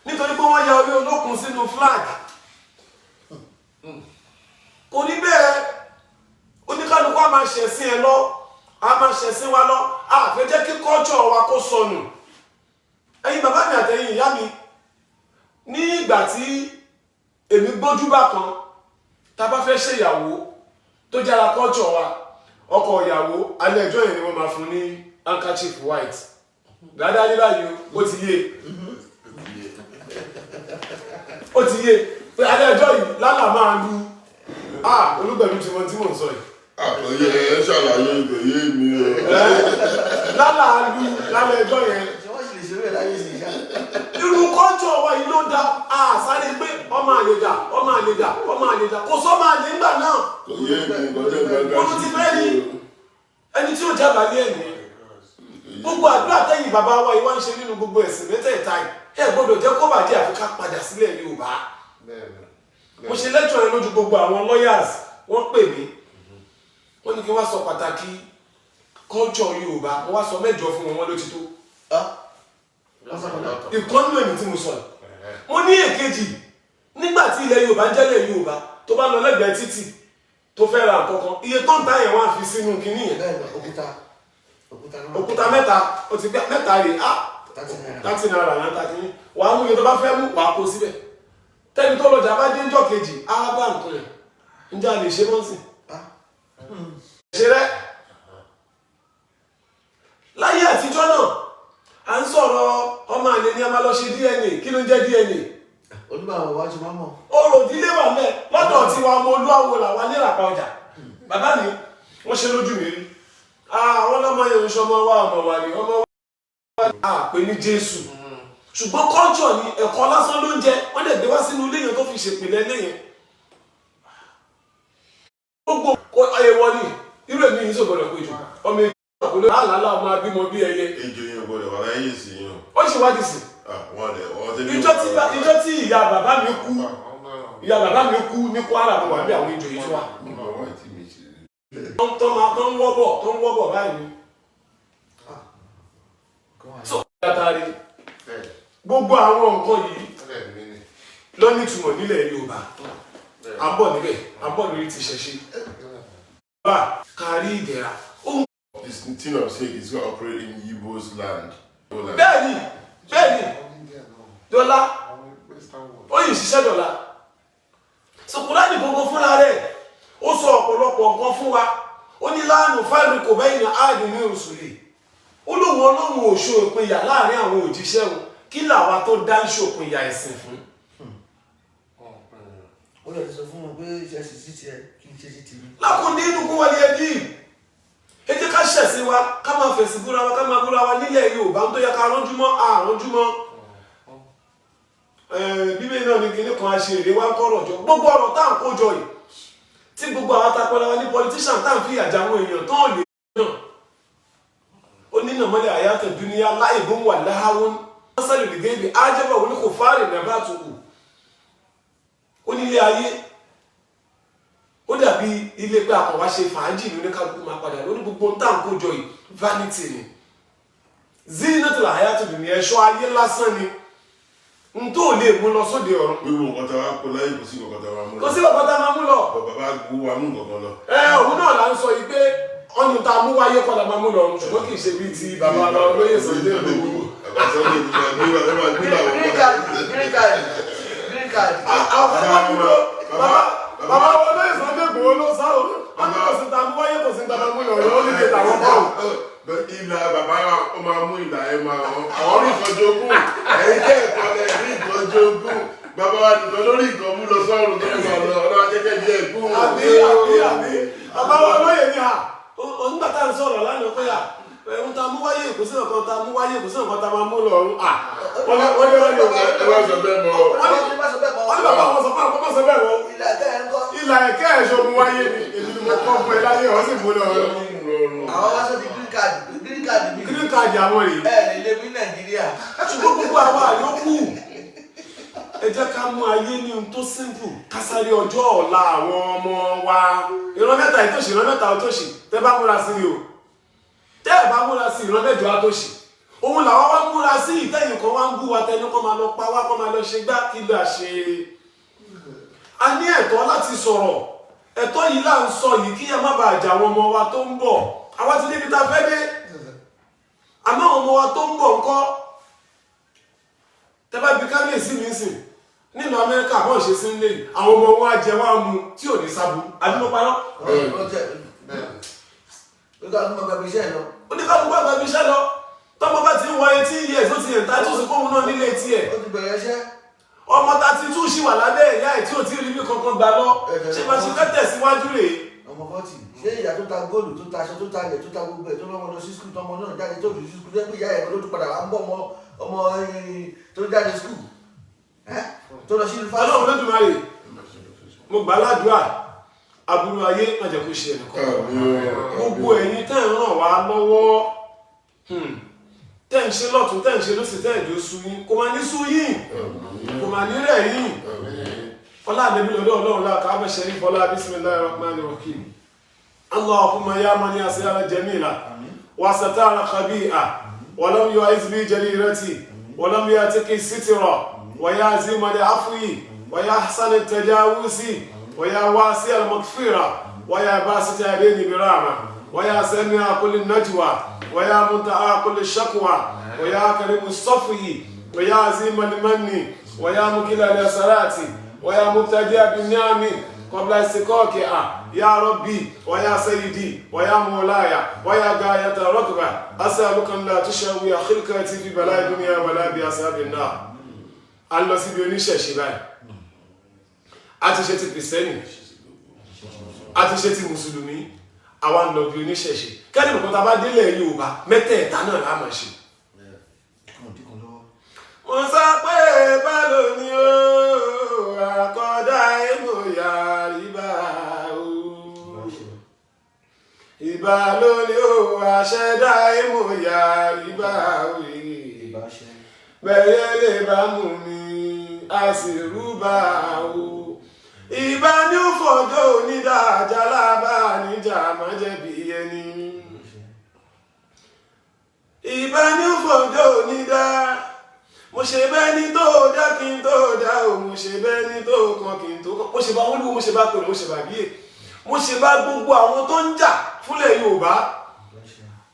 Nítorí pé wọ́n ya orí olókun sínú flag, kò ní bẹ́ẹ̀. Oníkálukú a máa ṣẹ̀sìn ẹ lọ, a máa ṣẹ̀sìn wa lọ. A fẹ́ jẹ́ kí culture wa kó sọnù. Ẹ̀yin bàbá mi àtẹ̀yin ìyá mi, ní ìgbà tí èmi gbójú bá kan, tá a bá fẹ́ ṣèyàwó tó jára culture wa, ọkọ ìyàwó alẹ́ ẹjọ́ yẹn ni wọ́n máa fún ní handkerchief white dáadáa. Ní báyìí o, ó ti yé, ó ti yé pé alẹ́ ẹjọ́ yìí lálà máa lu. Ah, olúgbẹ̀mí tí wọ́n tí mò ń sọ yìí. Àkọyé ẹ ṣàlàyé, kò yé mi o. Lálà lu lálẹ́ ẹjọ́ yẹn. Ṣé wọ́n sì lè ṣeré láyé sí ìṣá? Irú kọ́ńtọ̀ wa yìí ló da àsáré pé ọmọ àlè dà, ọmọ àlè dà, ọmọ àlè dà, kò sọ́mọ àlè ńgbà náà. Kò yé mi, kọjá gbàgbà. Olú ti fẹ́ rí ẹni tí ó jábàálẹ̀ ẹ̀ nìyẹn. Gbogbo àdúrà tẹ́yìn bàbá wa yìí wá ń ṣe nínú gbogbo ẹ̀sìn mẹ́tẹ̀ẹ̀ta yìí, ẹ gbọ́dọ̀ jẹ́ kó bàjẹ́, àfi ká padà sílẹ̀ Yorùbá. Mo ṣe lecture yẹn lójú gbogbo àwọn lawyers. Wọ́n pè mí, wọ́n ní kí wọ́n sọ pàtàkì culture Yorùbá. Mo wá sọ 8 fún wọn, wọ́n ló ti tó. Ìkọ́nú èmi tí mo sọ yìí, mo ní èkejì, nígbà tí ilẹ̀ Yorùbá ń jẹ́lẹ̀ Yorùbá, tó bá lọ lẹ́gbẹ̀ẹ́ títì tó fẹ́ ra nǹkan kan, iye tó ń ta yẹn, wọ́n á fi sínú kinní yẹn. Bẹ́ẹ̀ ni, òkúta òkúta náà. Òkúta mẹ́ta, ó ti gbé mẹ́ta rè á. ₦30. ₦30 náà ta kinní. Wàá mú iye tó bá fẹ́ mú, wàá kó síbẹ̀. Tẹ́ni tó lọ́jà bá dé ńjọ́ kejì, á bá nǹkan yẹn. Ǹjẹ́ a lè ṣe mọ́sìn ṣe rẹ́? Láyé àtijọ́ náà, à ń sọ̀rọ̀ ọmọ àlè ni a máa lọ ṣe DNA. Kí ló ń jẹ́ DNA? Oníbàwọ̀ wa ti máa mọ̀. Orò ìdílé wà mẹ́ lọ́dọ̀ tiwa. Ọmọ olúwawo làwa níràpá ọjà. Bàbá mi, wọ́n ṣe lójú mi rí. Àwọn ọlọ́mọ yẹn ń ṣọmọ wa, ọmọ wa ni ọmọ wa ni a pè ní Jésù, ṣùgbọ́n culture ni, ẹ̀kọ́ lásán ló ń jẹ. Wọ́n dẹ̀ gbé wá sínú ilé yẹn tó fi ṣèpìlẹ̀ ilé yẹn. Gbogbo èèwọ̀ ni. Irú èmi yìí sọ̀gbọ̀dọ̀ pé jù ọmọ èjò àkọlé àlàlà, ọmọ abímọ bí ẹyẹ. Ejò yẹn ò gbọ́dọ̀ wà láyé ìsìn yẹn. Ó sì wádìí sí. Wọ́n lẹ̀ wọ́n tẹ́lẹ̀. Ìjọ tí ìyá bàbá mi kú, ìyá bàbá mi kú ní Kwara, mo wà bí àwọn ejò yìí tó wà tó máa tó ń wọ́bọ̀, tó ń wọ́bọ̀ báyìí. So látàrí gbogbo àwọn nǹkan yìí ló nítumọ̀ nílẹ̀ Yorùbá. À ń bọ̀ níbẹ̀, à ń bọ̀ lórí ti ṣẹ̀ṣe bá kárí ìdẹ̀ra. This thing of snake is gonna operate in Igbo's land. Bẹ́ẹ̀ni, bẹ́ẹ̀ni, dọ́là ó yìí ṣiṣẹ́ dọ́là. Sùkúránì gbogbo fúnra rẹ̀, ó sọ ọ̀pọ̀lọpọ̀ nǹkan fún wa. Ó ní láàánú fáìlì kò bẹ́yìn ní áàdì ní òṣùlẹ̀. Ó lóun Ọlọ́run ò ṣe òpinya láàrin àwọn òjíṣẹ́ òun. Kí làwa tó dá ń ṣòpinya ẹ̀sìn fún? Ó lè sọ fún wọn pé ṣe sì sí tiẹ̀ kí n ṣe sí tèmi. Lákùndé inú kún wọlé ẹbí, ẹ jẹ́ ká ṣẹ̀sìn wa, ká máa fẹ̀sìn búra wa, ká máa búra wa nílẹ̀ Yorùbá tó yẹ ká ránjú mọ́ àránjú mọ́. Bíbélì náà ní kinní kan, a ṣe èrè wa kọ́rọ̀ jọ. Gbogbo ọ̀rọ̀ tá à ń kó jọ yìí, tí gbogbo àwọn atapẹ́lẹ́ wa ní politician tá à ń fi ìyà jẹ àwọn èèyàn tó lè náà, ó ní nàmọ́lẹ̀ àyàtọ̀ dúníyà láì bó ń wà láháwọn sálẹ̀ lè gẹ́gẹ́ bí ájẹ́bà wọn kò fárẹ̀ nàbà tó kù. Ó ní ilé ayé ó dàbí ilé pé àkànwá ṣe fàájì ní oníkálukú máa padà lórí. Gbogbo ń tà ń kójọ yìí, vanity ni, zinatul hayatu dunya, ẹ̀ṣọ́ ayé lásán ni. N tó lè mú lọ sóde ọ̀run. Wíwo nǹkan tá a wá kó láyé, kò sí nǹkan tá a wá mú lọ. Kò sí bàbá tá a máa mú lọ. Bọ̀ bàbá gbó wa mú nǹkan kan lọ. Ẹ òun náà là ń sọ yìí pé ọ̀nù tá a mú wáyé kọ́ la máa mú lọ, ṣùgbọ́n kì í ṣe bíi ti bàbá lọ lóye Sunday Igboho. Bàbá Sunday Igboho gbé wa, ẹ máa gbé làwọn Green card, green card, green card. Àwọn kan máa mú lọ, bàbá bàbá wọn lóye Sunday Igboho ló sá o. Wọ́n ní kò sí ta mú wáyé, kò sí ta máa mú lọ, ó ní lè tàwọn kọ́ o. Ìlà bàbá wa, ó máa mú ìlà ẹ máa wọn. Àwọn rí nǹkan jogún, ẹ̀yin jẹ́ ẹ̀kọ́ lẹ̀ rí nǹkan jogún. Bàbá wa nìkan lórí nǹkan mú lọ sọ́run tó ń lọ lọ, ọlọ́wà jẹ́kẹ́ bí ẹ̀gún. Àbí àbí àbí, bàbá wa lóye ni à onígbà tá à ń sọ̀rọ̀ lánàá pé à ẹ̀hún tá a mú wáyé, kò sí nǹkan tá a mú wáyé, kò sí nǹkan tá a máa mú lọ ọ̀run à wọ́n ní wọ́n ní wọ́n ní Ẹ wá sọ bẹ́ẹ̀ mọ́. Wọ́n ní má sọ bẹ́ẹ̀ mọ́. Wọ́n ní bàbá wọn sọ fún àwọn kọ́kọ́ sọ bẹ́ẹ̀ wọ́n. Ilé ẹ̀kẹ́ ẹ̀ ń kọ́. Ìlà ẹ̀kẹ́ ẹ̀ṣọ́ mu wáyé ni, èmi ni mo kọ́ fún ẹ láyé, ọ̀ sì mú lọ ọ̀run. Àwọn wá sọ di green card, green card mi. Green card àwọn rèé. Ẹ lè lé mi Nàìjíríà. Ṣùgbọ́n gbogbo àwa àyókù, ẹ jẹ́ ká mú ayé ní ohun tó simple, ká sáré ọjọ́ ọ̀la àwọn ọmọ wa. Ìran mẹ́ta ìtòṣì, ìran mẹ́ta ìtòṣì, tẹ́ bá múra sí ni o. Tẹ́ ẹ̀ bá múra sí, ìran mẹ́jọ àtòṣì òun làwa wá múra sí. Ìtẹ̀yìn kan wá ń bú wa, tẹnu kọ́ máa lọ pa wá, kọ́ máa lọ ṣe gbá kí ló ṣe. A ní ẹ̀tọ́ láti sọ̀rọ̀, ẹ̀tọ́ yìí là ń sọ yìí, kí ẹ má bàa jà àwọn ọmọ wa tó ń bọ̀. Àwa ti débi tá a fẹ́ dé, àmọ́ àwọn ọmọ wa tó ń bọ̀ ńkọ́? Tẹ́ bá bi kábíyèsí mi sìn nínú Amẹ́ríkà, bọ́ọ̀ ṣe sí nílé, àwọn ọmọ wọn á jẹ, wọn á mu tí ò ní sábú. Àbí mo parọ́? Ó ká fún ọgbà iṣẹ́ lọ. Oníkálukú àgbà ibi iṣẹ́ lọ. Tọ́mọ bá ti ń wọ 18 years, ó ti yẹn tá tó sì kóhun náà nílé tiẹ̀. Ó ti bẹ̀rẹ̀ iṣẹ́. Ọmọ 32 ṣì wà lábẹ́ ìyá ẹ̀ tí ò tí ì rí bí kankan gbà lọ. Ṣé máa ṣe fẹ́ tẹ̀síwájú rèé? Ọmọ 40, ṣé ìyá tó ta góòlù, tó ta aṣọ, tó ta ilẹ̀, tó ta gbogbo ẹ̀, tó lọ́mọ lọ sí school, tọmọ náà jáde, tó fi sí school, tó ìyá ẹ̀ ló tún padà wá ń bọ̀ ọmọ ọmọ tó jáde school tó lọ sí yunifásitì. Ọlọ́run lódùmarè, mo gbà ládùúrà, aburú ayé má jẹ́ kó ṣe ẹnìkan. Gbogbo ẹ̀yin tẹ́ ń ràn wá lọ́wọ́, tẹ́ ń ṣe lọ́tún, tẹ́ ń ṣe lósì, tẹ́ ń jò sú yín, kò máa ní sú yín, kò máa ní rẹ̀ yín. Ọlá àdébí lọ́dọ̀ Ọlọ́run láàkà ábẹ́ ṣẹ̀rí fọlá. Bismillahir rahmanir rahim. Allahumma ya man yasira jamila wa satara khabi'a wa lam yu'iz bi jarirati wa lam yatiki sitra wa ya azima li afwi wa ya ahsan at-tajawuzi wa ya wasi al-maghfira wa ya basit yadayni birama wa ya sami'a kulli najwa wa ya muntaha kulli shakwa wa ya karimu as-safwi wa ya azima al-manni wa ya mukila al-yasarati wa ya mubtadi'a bin-ni'ami qabla istiqaqiha ya rabbi wa ya sayyidi wa ya mawlaya wa ya gayata ragba as'aluka an la tushawi khilqati fi bala'i dunya wa la bi ashabin nar. A lọ síbi oníṣẹ̀ṣe báyìí. A ti ṣe ti Kìrìsìtẹ́nì, a ti ṣe ti Mùsùlùmí, àwa ń lọ bí oníṣẹ̀ṣe. Kẹ́ni nǹkan tá a bá délẹ̀ Yorùbá, mẹ́tẹ̀ẹ̀ta náà la máa ṣe. Mo sọ pé báwo ni ó àkọ́dá ìmòyà ìbá o, ìbá lónìí ó àṣẹdá ìmòyà ìbá o, bẹ̀yẹ lè bá mú mi a sì rúbà o. Ìbá ní ó fọjọ́ onídàájà lábá níjà má jẹ̀bi ẹni. Ìbá ní ó fọjọ́ onídàá. Mo ṣe bẹ́ẹ̀ ní tó dá kí n tó dá o, mo ṣe bẹ́ẹ̀ ní tó kan kí n tó kan. Mo ṣe bá olúwo, mo ṣe bá pèrè, mo ṣe bá bíyè, mo ṣe bá gbogbo àwọn tó ń jà fúnlẹ̀ Yorùbá,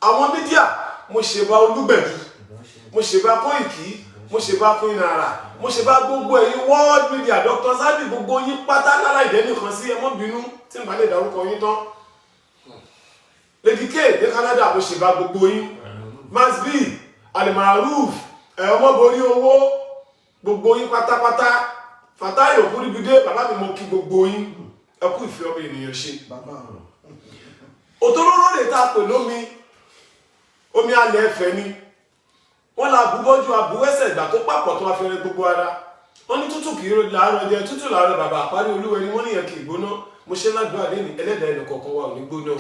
àwọn media. Mo ṣe bá Olúgbẹ̀dù, mo ṣe bá Kóìkì, mo ṣe bá Queen Ara, mo ṣe bá gbogbo ẹ̀yin world media, Dr. Zabi, gbogbo yín pátá lára ìdẹ́nìkan sí. Ẹ mọ́ bínú tí n bá lè dárúkọ yín tán. Lady K ní Canada, mo ṣe bá gbogbo yín. Max B, Alimaruf ẹ, ọmọborí owó, gbogbo yín pátápátá. Fatai Òkúribidé, bàbá mi, mo kí gbogbo yín, ẹ kú ìfẹ́ ọmọ ènìyàn ṣe. Bàbá ọ̀rọ̀. Òtòróró lè ta pè lómi, omi alẹ́ ẹ̀fẹ́ ni wọ́n la àbúbọ́jú àbúwẹ́sẹ̀ ìgbà tó papọ̀ tó wá fẹ́rẹ́ gbogbo ara. Wọ́n ní tútù kì í ro láàárọ̀ jẹ, tútù láàárọ̀ bàbá àparí olúwẹ̀rí. Wọ́n níyẹn kì í gbóná. Mo ṣe ládùúgbò àdéhùn, ẹlẹ́dàá ẹnì kọ̀ọ̀kan wa ò ní gbóná.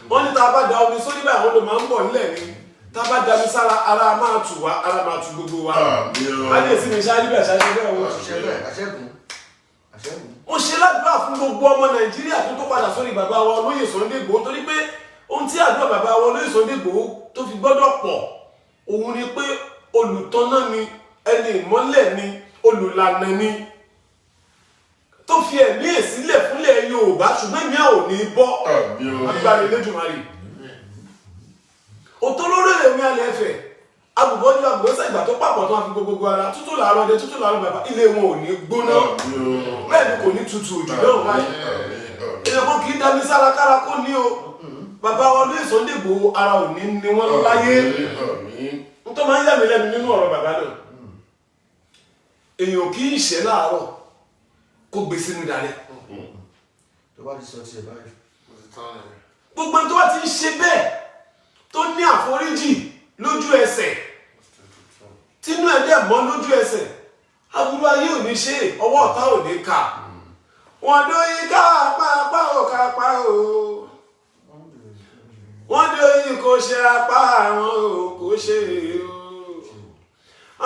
Wọ́n ní tá a bá da omi sórí báyìí, àwọn ló máa ń bọ̀ nílẹ̀ ni. Tá a bá da omi sára, ara máa tù wá, ara máa tù gbogbo wa. Kábíyèsí mi, ṣáájú bẹ́ẹ̀, ṣáájú bẹ́ẹ̀ wọ́n. Ṣiṣẹ́ bẹ́ẹ̀, àṣẹ́gun, àṣẹ́gun. Mo ṣe ládùúrà fún gbogbo ọmọ Nàìjíríà tó tó padà sórí bàbá wa olóyè Sunday Igboho, torí pé ohun tí àdúrà bàbá wa olóyè Sunday Igboho tó fi gbọ́dọ̀ pọ̀ òun ni pé olùtọ́nà ni. Ẹni ìmọ́lẹ̀ ni, olùlànà ni, tó fi ẹ̀mí ẹ̀ sílẹ̀ fúnlẹ̀ Yorùbá, ṣùgbọ́n ẹ̀mí ẹ̀ ò ní bọ́. Àmín o. Agbára Elédùmarè òtólóró èmi alẹ́ ẹ̀fẹ̀ abùbọ́jú abùbọ́sẹ̀ ìgbà tó pàpọ̀ tó wá fi gbogbo ara tútù làárọ̀ dé, tútù làárọ̀ bàbá, ilé wọn ò ní gbóná, Àmín o. bẹ́ẹ̀ ni kò ní tutù òjò náà báyìí. Àmín, àmín. Èèyàn kan kì í dami sára kára kó ní o. Bàbá wa lóye Sunday Igboho, ara ò ní ní wọn láyé. Àmín, àmín. N tó máa ń yà mí lẹ́nu nínú ọ̀rọ̀ bàbá náà, èèyàn kì í ṣe láàárọ̀ kó gbé sínú dalẹ̀. Tó bá ti sọ tiẹ̀ báyìí. Gbogbo ẹni tó bá ti ń ṣe bẹ́ẹ̀, tó ní àforíjì lójú ẹsẹ̀, tínú ẹ̀ dẹ̀ mọ́ lójú ẹsẹ̀, aburú ayé ò ní ṣe, ọwọ́ ọ̀tá ò ní kà wọ́n. Dóyin ká apá ò ká apá o, wọ́n dóyin kò ṣe apá àwọn ò kò ṣe o.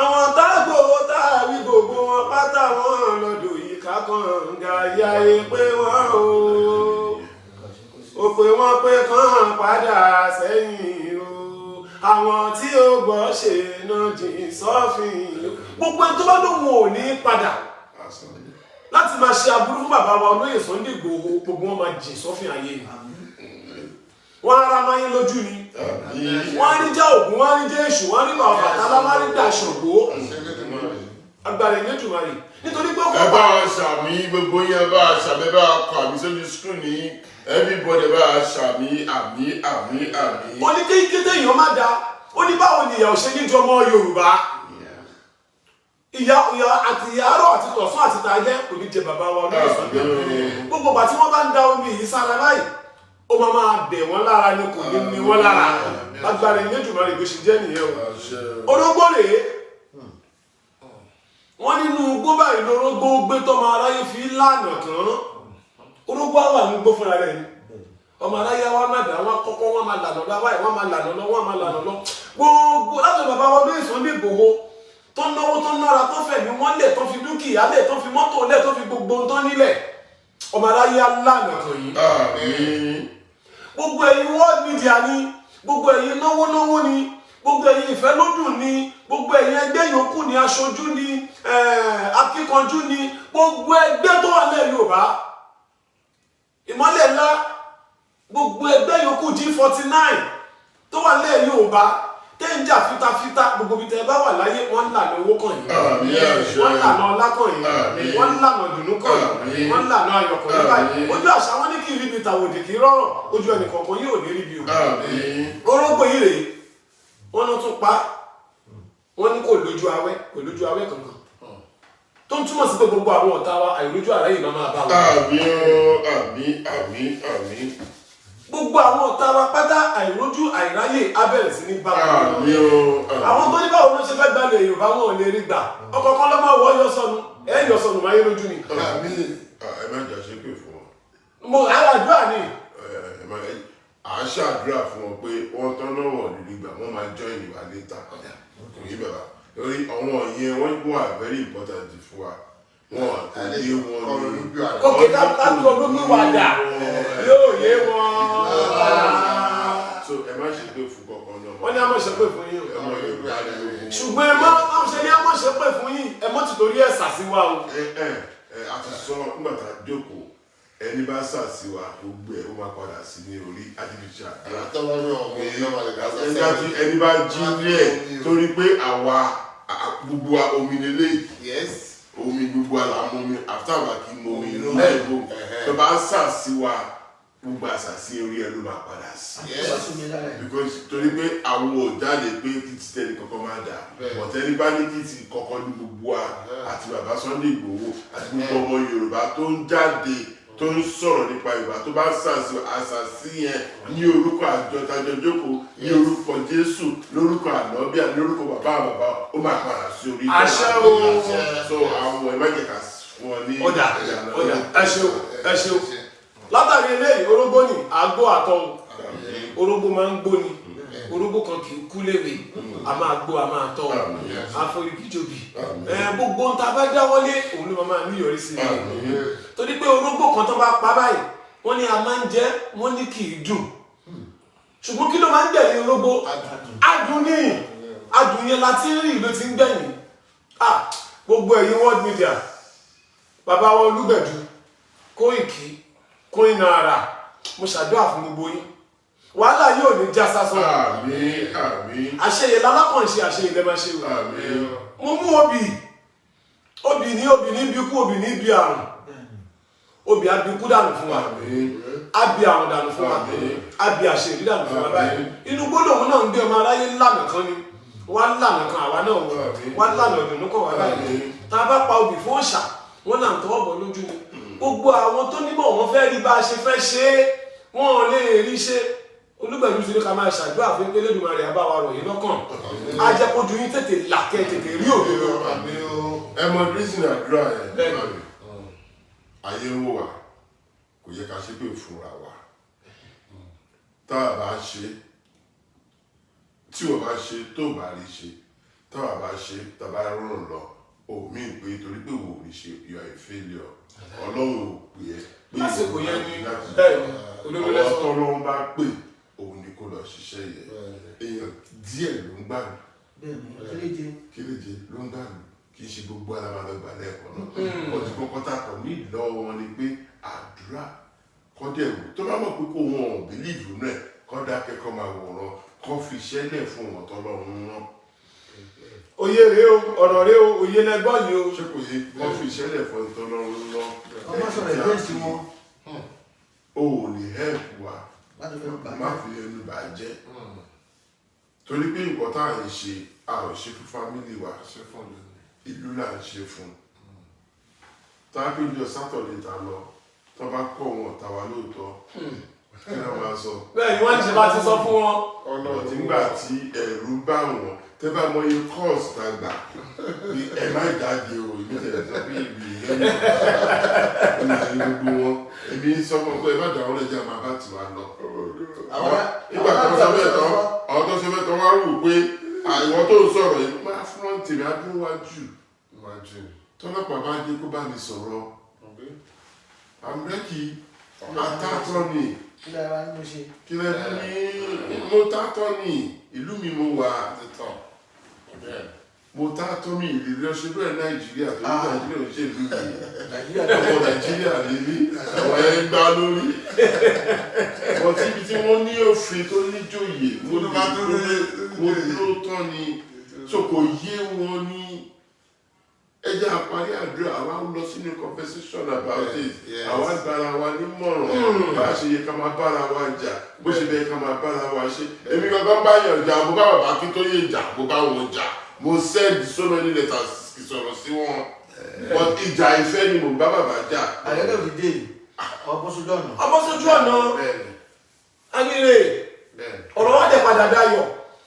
Àwọn tágbò táàrí gbogbo wọn pátá, wọn lọ́dọ̀ yìí ká kànga yá e pé wọ́n o ó pé wọ́n pé kàn padà sẹ́yìn o. Àwọn tí ó gbọ́ ṣe náà jìn sọ́fìn. Gbogbo ẹni tó bá lóun ò ní padà láti máa ṣe aburú fún bàbá wa olóyè Sunday Igboho, gbogbo wọn máa jìn sọ́fìn ayé ni. Wọ́n ara máa ń lójú ni, wọ́n á ní jẹ́ Ògún, wọ́n á ní jẹ́ Èṣù, wọ́n á ní bàbá Bàtálá, wọ́n á ní gbà Ṣàngó, agbára Elédùmarè, nítorí pé Ẹ bá wa ṣàmì, gbogbo yẹn bá wa ṣàmì, ẹ bá wa kọ àmì sójú screen ní everybody, bá wa ṣàmì, àmì, àmì, àmì. Ó ní kí kété èèyàn má da, ó ní báwo ni ìyà ò ṣe ní jọmọ Yorùbá? Ìyà, ìyà àti ìyà àárọ̀ àti tọ̀sán àti tàjẹ́ kò ní jẹ bàbá wa olóyè Sunday. Gbogbo ìgbà tí wọ́n bá ń da omi yìí sára báyìí, ó máa máa dẹ̀ wọ́n lára ni, kò ní ní wọ́n lára. Lágbára Elédùmarè, bó ṣe jẹ́ nìyẹn o. Orógbó rèé, wọ́n nínú igbó báyìí lórógbó gbé tọmọ aráyé fi lànà kàn. Orógbó wà ní igbó fúnra rẹ̀ ni. Ọmọ aráyé wa má dà wọn kọ́kọ́, wọn máa lànà lọ wáyé, wọn máa lànà lọ, wọn máa lànà lọ. Gbogbo láti bàbá wa lóye Sunday Igboho tó náwó, tó nára, tó fẹ̀mí wọn lẹ̀, tó fi dúkìá lẹ̀, tó fi mọ́tò lẹ̀, tó fi gbogbo ń tán nílẹ̀, ọmọ aráyé lànà kàn yìí. Àmín. Gbogbo ẹ̀yin world media ni, gbogbo ẹ̀yin náwó náwó ni, gbogbo ẹ̀yin ìfẹ́lódùn ni, gbogbo ẹ̀yin ẹgbẹ́ yòókù ni, aṣojú ni, akíkanjú ni, gbogbo ẹgbẹ́ tó wà lẹ́ Yorùbá, ìmọ́lẹ̀ ńlá, gbogbo ẹgbẹ́ yòókù G49 tó wà lẹ́ Yorùbá tẹ́ ń jà fitafita, gbogbo ibi tẹ́ ẹ bá wà láyé, wọ́n ń lànà owó kàn yín. Àmín, àṣẹ. Wọ́n ń lànà ọlá kàn yín. Àmín. Wọ́n ń lànà ìdùnnú kàn yín. Àmín. Wọ́n ń lànà ayọ̀ kàn yín báyìí. Àmín. Ojú àṣà wọn ní kí ríbi tàwòdì kì í rọrùn, ojú ẹnì kọ̀ọ̀kan yóò ní ríbi o. Àmín. Orógbó yìí rèé, wọ́n náà tún pa á. Wọ́n ní kò lójú awẹ́, kò lójú awẹ́ kankan, tó ń túmọ̀ sí pé gbogbo àwọn ọ̀tá wa, àìlójú àrẹ yìí máa bá wọn. Àmín o, àmín, àmín, àmín. Gbogbo àwọn ọ̀tá wa pátá, àìrójú àìráyè á bẹ̀rẹ̀ sí ní bá wọn. Àmín o, àmín. Àwọn tó ní báwo ló ṣe fẹ́ gbalẹ̀ Yorùbá, wọn ò lè rí gbà. Ọkọ̀ kan lọ́mọ wọ́ yọ sọnù, ẹ yọ sọnù máyé lójú ni. Àmín. Ah, ẹ má jà ṣépè fún wọn. Mo àdúrà ni. Ẹ má, à ń ṣàdúrà fún wọn pé wọ́n tán náà wọ̀n lè gbà, wọ́n máa join ìwà later. Kò yí bàbá lórí àwọn yẹn, wọ́n wà very important fún wa, wọn kò yé wọn ní. Òkè láti ọdún wàdà yóò yé wọn. So ẹ má ṣépè fún kankan náà. Wọ́n ní a máa ṣépè fún yín o. Ẹ mọ Yorùbá ní gbogbo. Ṣùgbọ́n ẹ má ṣe ní a máa ṣépè fún yín, ẹ mọ́ tìtorí ẹ̀ sà sí wa o. Ẹ a ti sọ nígbà tá a jókòó, ẹni bá sà sí wa, gbogbo ẹ ó máa padà sí ní orí àdìbìṣà. Ẹni bá jí ní ẹ torí pé àwa gbogbo wa, omi lélẹ́yìí, omi gbogbo wa là ń mú mi àtàwà kì í mú omi inú ẹ̀gbọ́n tó bá ń sà sí wa, gbogbo àṣà sí orí ẹ ló máa padà sí, because torí pé àwọn ò jáde pé kí ti tẹ́lẹ̀ kọ́kọ́ máa dà ọ̀tẹ́ni bá ní kí ti kọ́kọ́ ní gbogbo wa àti bàbá Sunday Igboho àti gbogbo ọmọ Yorùbá tó ń jáde, tó ń sọ̀rọ̀ nípa Yorùbá, tó bá ń sàṣì àṣàṣì yẹn ní orúkọ àjọ tajọ jókòó, ní orúkọ Jésù, lórúkọ ànábíà, lórúkọ bàbá bàbá, ó máa padà sí orí. Àṣẹ o. So àwọn ẹ má jẹ́ ká fún ọ ní. Ọ̀dà ọ̀dà, ẹ ṣeun, ẹ ṣeun. Látàrí eléyìí, orógbó ni àgbo àtọ̀, orógbó máa ń gbó ni, orógbó kan kì í kú léwe, a máa gbó, a máa tọ́, àforíkìjòbì. Gbogbo ń ta bá dáwọ́lé, òun ló máa ní ìyọrísí rẹ̀, torí pé orógbó kan tó bá pa báyìí, wọ́n ní a máa ń jẹ, wọ́n ní kì í dùn, ṣùgbọ́n kí ló máa ń gbẹ̀yìn orógbó? Adùn ní adùn yẹn láti rí ló ti ń gbẹ̀yìn. Ah, gbogbo ẹ̀yin world media, bàbá wọn Olúgbẹ̀dù, Kóìkì, Kóìnàrà, mo ṣàdúrà fún gbogbo yín, wàhálà yóò ní já sásán. Àmín, àmín. Àṣeyẹ lálákànṣe, àṣeyẹ lẹ́ máa ṣe o. Àmín. Mo mú obì, obì ní, obì ní bí kú, obì ní bí àrùn, obì á bí kú dànù fún wa. Àmín. Á bí àrùn dànù fún wa. Àmín. Á bí àṣeyìí dànù fún wa báyìí. Àmín. Inú gbólóhùn náà ń gbé ọmọ aráyé lànà kan ni wá lànà kan, àwa náà wọ Àmín. wá lànà ìdùnnú kan wá báyìí. Àmín. Tá a bá pa obì fún òòṣà, wọn là ń tọwọ́ bọ̀ lójú ni. Gbogbo àwọn tó nímọ̀, wọn fẹ́ rí bá a ṣe fẹ́ ṣe é, wọn ò lè rí ṣe. Olúgbẹ̀dù ti ní ká máa ṣàdúrà fún pé Elédùmarè á bá wa rọ̀ yín lọ́kàn, á jẹ́ kójú yín tètè là, kẹ́ tètè rí òdodo. Àmín o. Ẹ mọ reason àdúrà yẹn? Bẹ́ẹ̀ni. Ayé ń wò wá, kò yẹ ká ṣépè fúnra wa. Tá a bá ṣe, tí o bá ṣe, tó o bá rí ṣe, tá a bá ṣe, tá a bá rọrùn lọ omi pé torí pé wò ó rí ṣe, you are a failure. Ọlọ́run ò pè é pé Lásìkò yẹn ni láti bẹ́ẹ̀ ni olórí àwọn lẹ́sọ̀. tọ́lọ́run bá pè, òun ni kó lọ ṣiṣẹ́ yẹn. Èèyàn díẹ̀ ló ń gbà mí. Bẹ́ẹ̀ni, kéréje. Kéréje ló ń gbà mí, kì í ṣe gbogbo alábàlọ́gbà lẹ́ẹ̀kan náà. Ọtí kọ́kọ́ tá a kàn ní ìlọ́wọ́ wọn ni pé àdúrà kọ́ dẹ̀ wò. Tó bá mọ̀ pé kó wọn ò believe náà, kọ́ dákẹ́, kọ́ máa wòran, kọ́ fi iṣẹ́ lẹ̀ fún wọn tọ́lọ́run rán. Òye rèé o, ọ̀rọ̀ rèé o, òye lẹ́gbọ́n yìí o. Ṣé kò yé? Kọ́ fi iṣẹ́ lẹ̀ fún tọ́lọ́run rán. Ọmọ sọ̀rọ̀ against wọn. O ò lè help wa. Láti fẹ́ bà. Má fi ẹnu bàjẹ́, torí pé nǹkan tá à ń ṣe, a ò ṣe fún family wa, Ṣe fún mi. Ìlú là ń ṣe fún. Tá a péjọ Saturday, ta lọ tó bá kọ́ wọn ọ̀tá wa lóòótọ́, kí ló máa sọ? Bẹ́ẹ̀ ni wọ́n ti ṣe bá ti sọ fún wọn. Ọ̀nà tí ńgbà tí ẹ̀rù bá wọn, tẹ́ bá mọ iye calls tá a gbà pé ẹ má jáde o. Èmi tẹ̀lé sọ pé ìlú ìlẹ́yìn ìlú gbogbo wọn, èmi sọ fún ọ pé ẹ má dàrú lẹ́jà, máa bá tiwa lọ. Nígbà tó sọ bẹ́ẹ̀ tán, àwọn tó sọ bẹ́ẹ̀ tán wá wù pé àwọn tó ń sọ̀rọ̀ yìí máa front mi, á dúró wájú. Wájú. Tọ́lọ́pàá bá dé, kó bá mi sọ̀rọ̀. I'm ready, atátọ́ ni. Kí lè ra nínú ṣe. Kí lẹ ní mo tátọ́ ni? Ìlú mi mo wà. Títàn. Bẹ́ẹ̀. Mo tátọ́ mi ìrírí ọṣẹ bẹ́ẹ̀. Nàìjíríà tó ní Nàìjíríà ò ṣe ìlú mi. Nàìjíríà. Ọmọ Nàìjíríà lè ní àwọn ẹ̀ ń gbá lórí wọ́n tí ibi tí wọ́n ní òfin tó níjòyè. Mo Tó bá tó mo dúró tán ni, so kò yé wọn ní. Ẹ jẹ́ àparí àdúrà, àwa ń lọ sínú conversation about it. Àwa gbára wa nímọ̀ràn bá a ṣe yẹ ká máa bára wa jà, bó ṣe bẹ́ẹ̀ ká máa bára wa ṣe. Èmi gangan bá yàn jà, mo bá bàbá Akíntóyè jà, mo bá wọn jà, mo send so many letters sọ̀rọ̀ sí wọn, but ìjà ìfẹ́ ni mo bá bàbá jà. At the end of the day, ọbọ̀ sójú ọ̀nà. Ọbọ̀ sójú ọ̀nà. Bẹ́ẹ̀ni. Ayére. Bẹ́ẹ̀ni. Ọ̀rọ̀ wa dẹ̀ padà dayọ̀.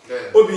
Bẹ́ẹ̀ni. Obì.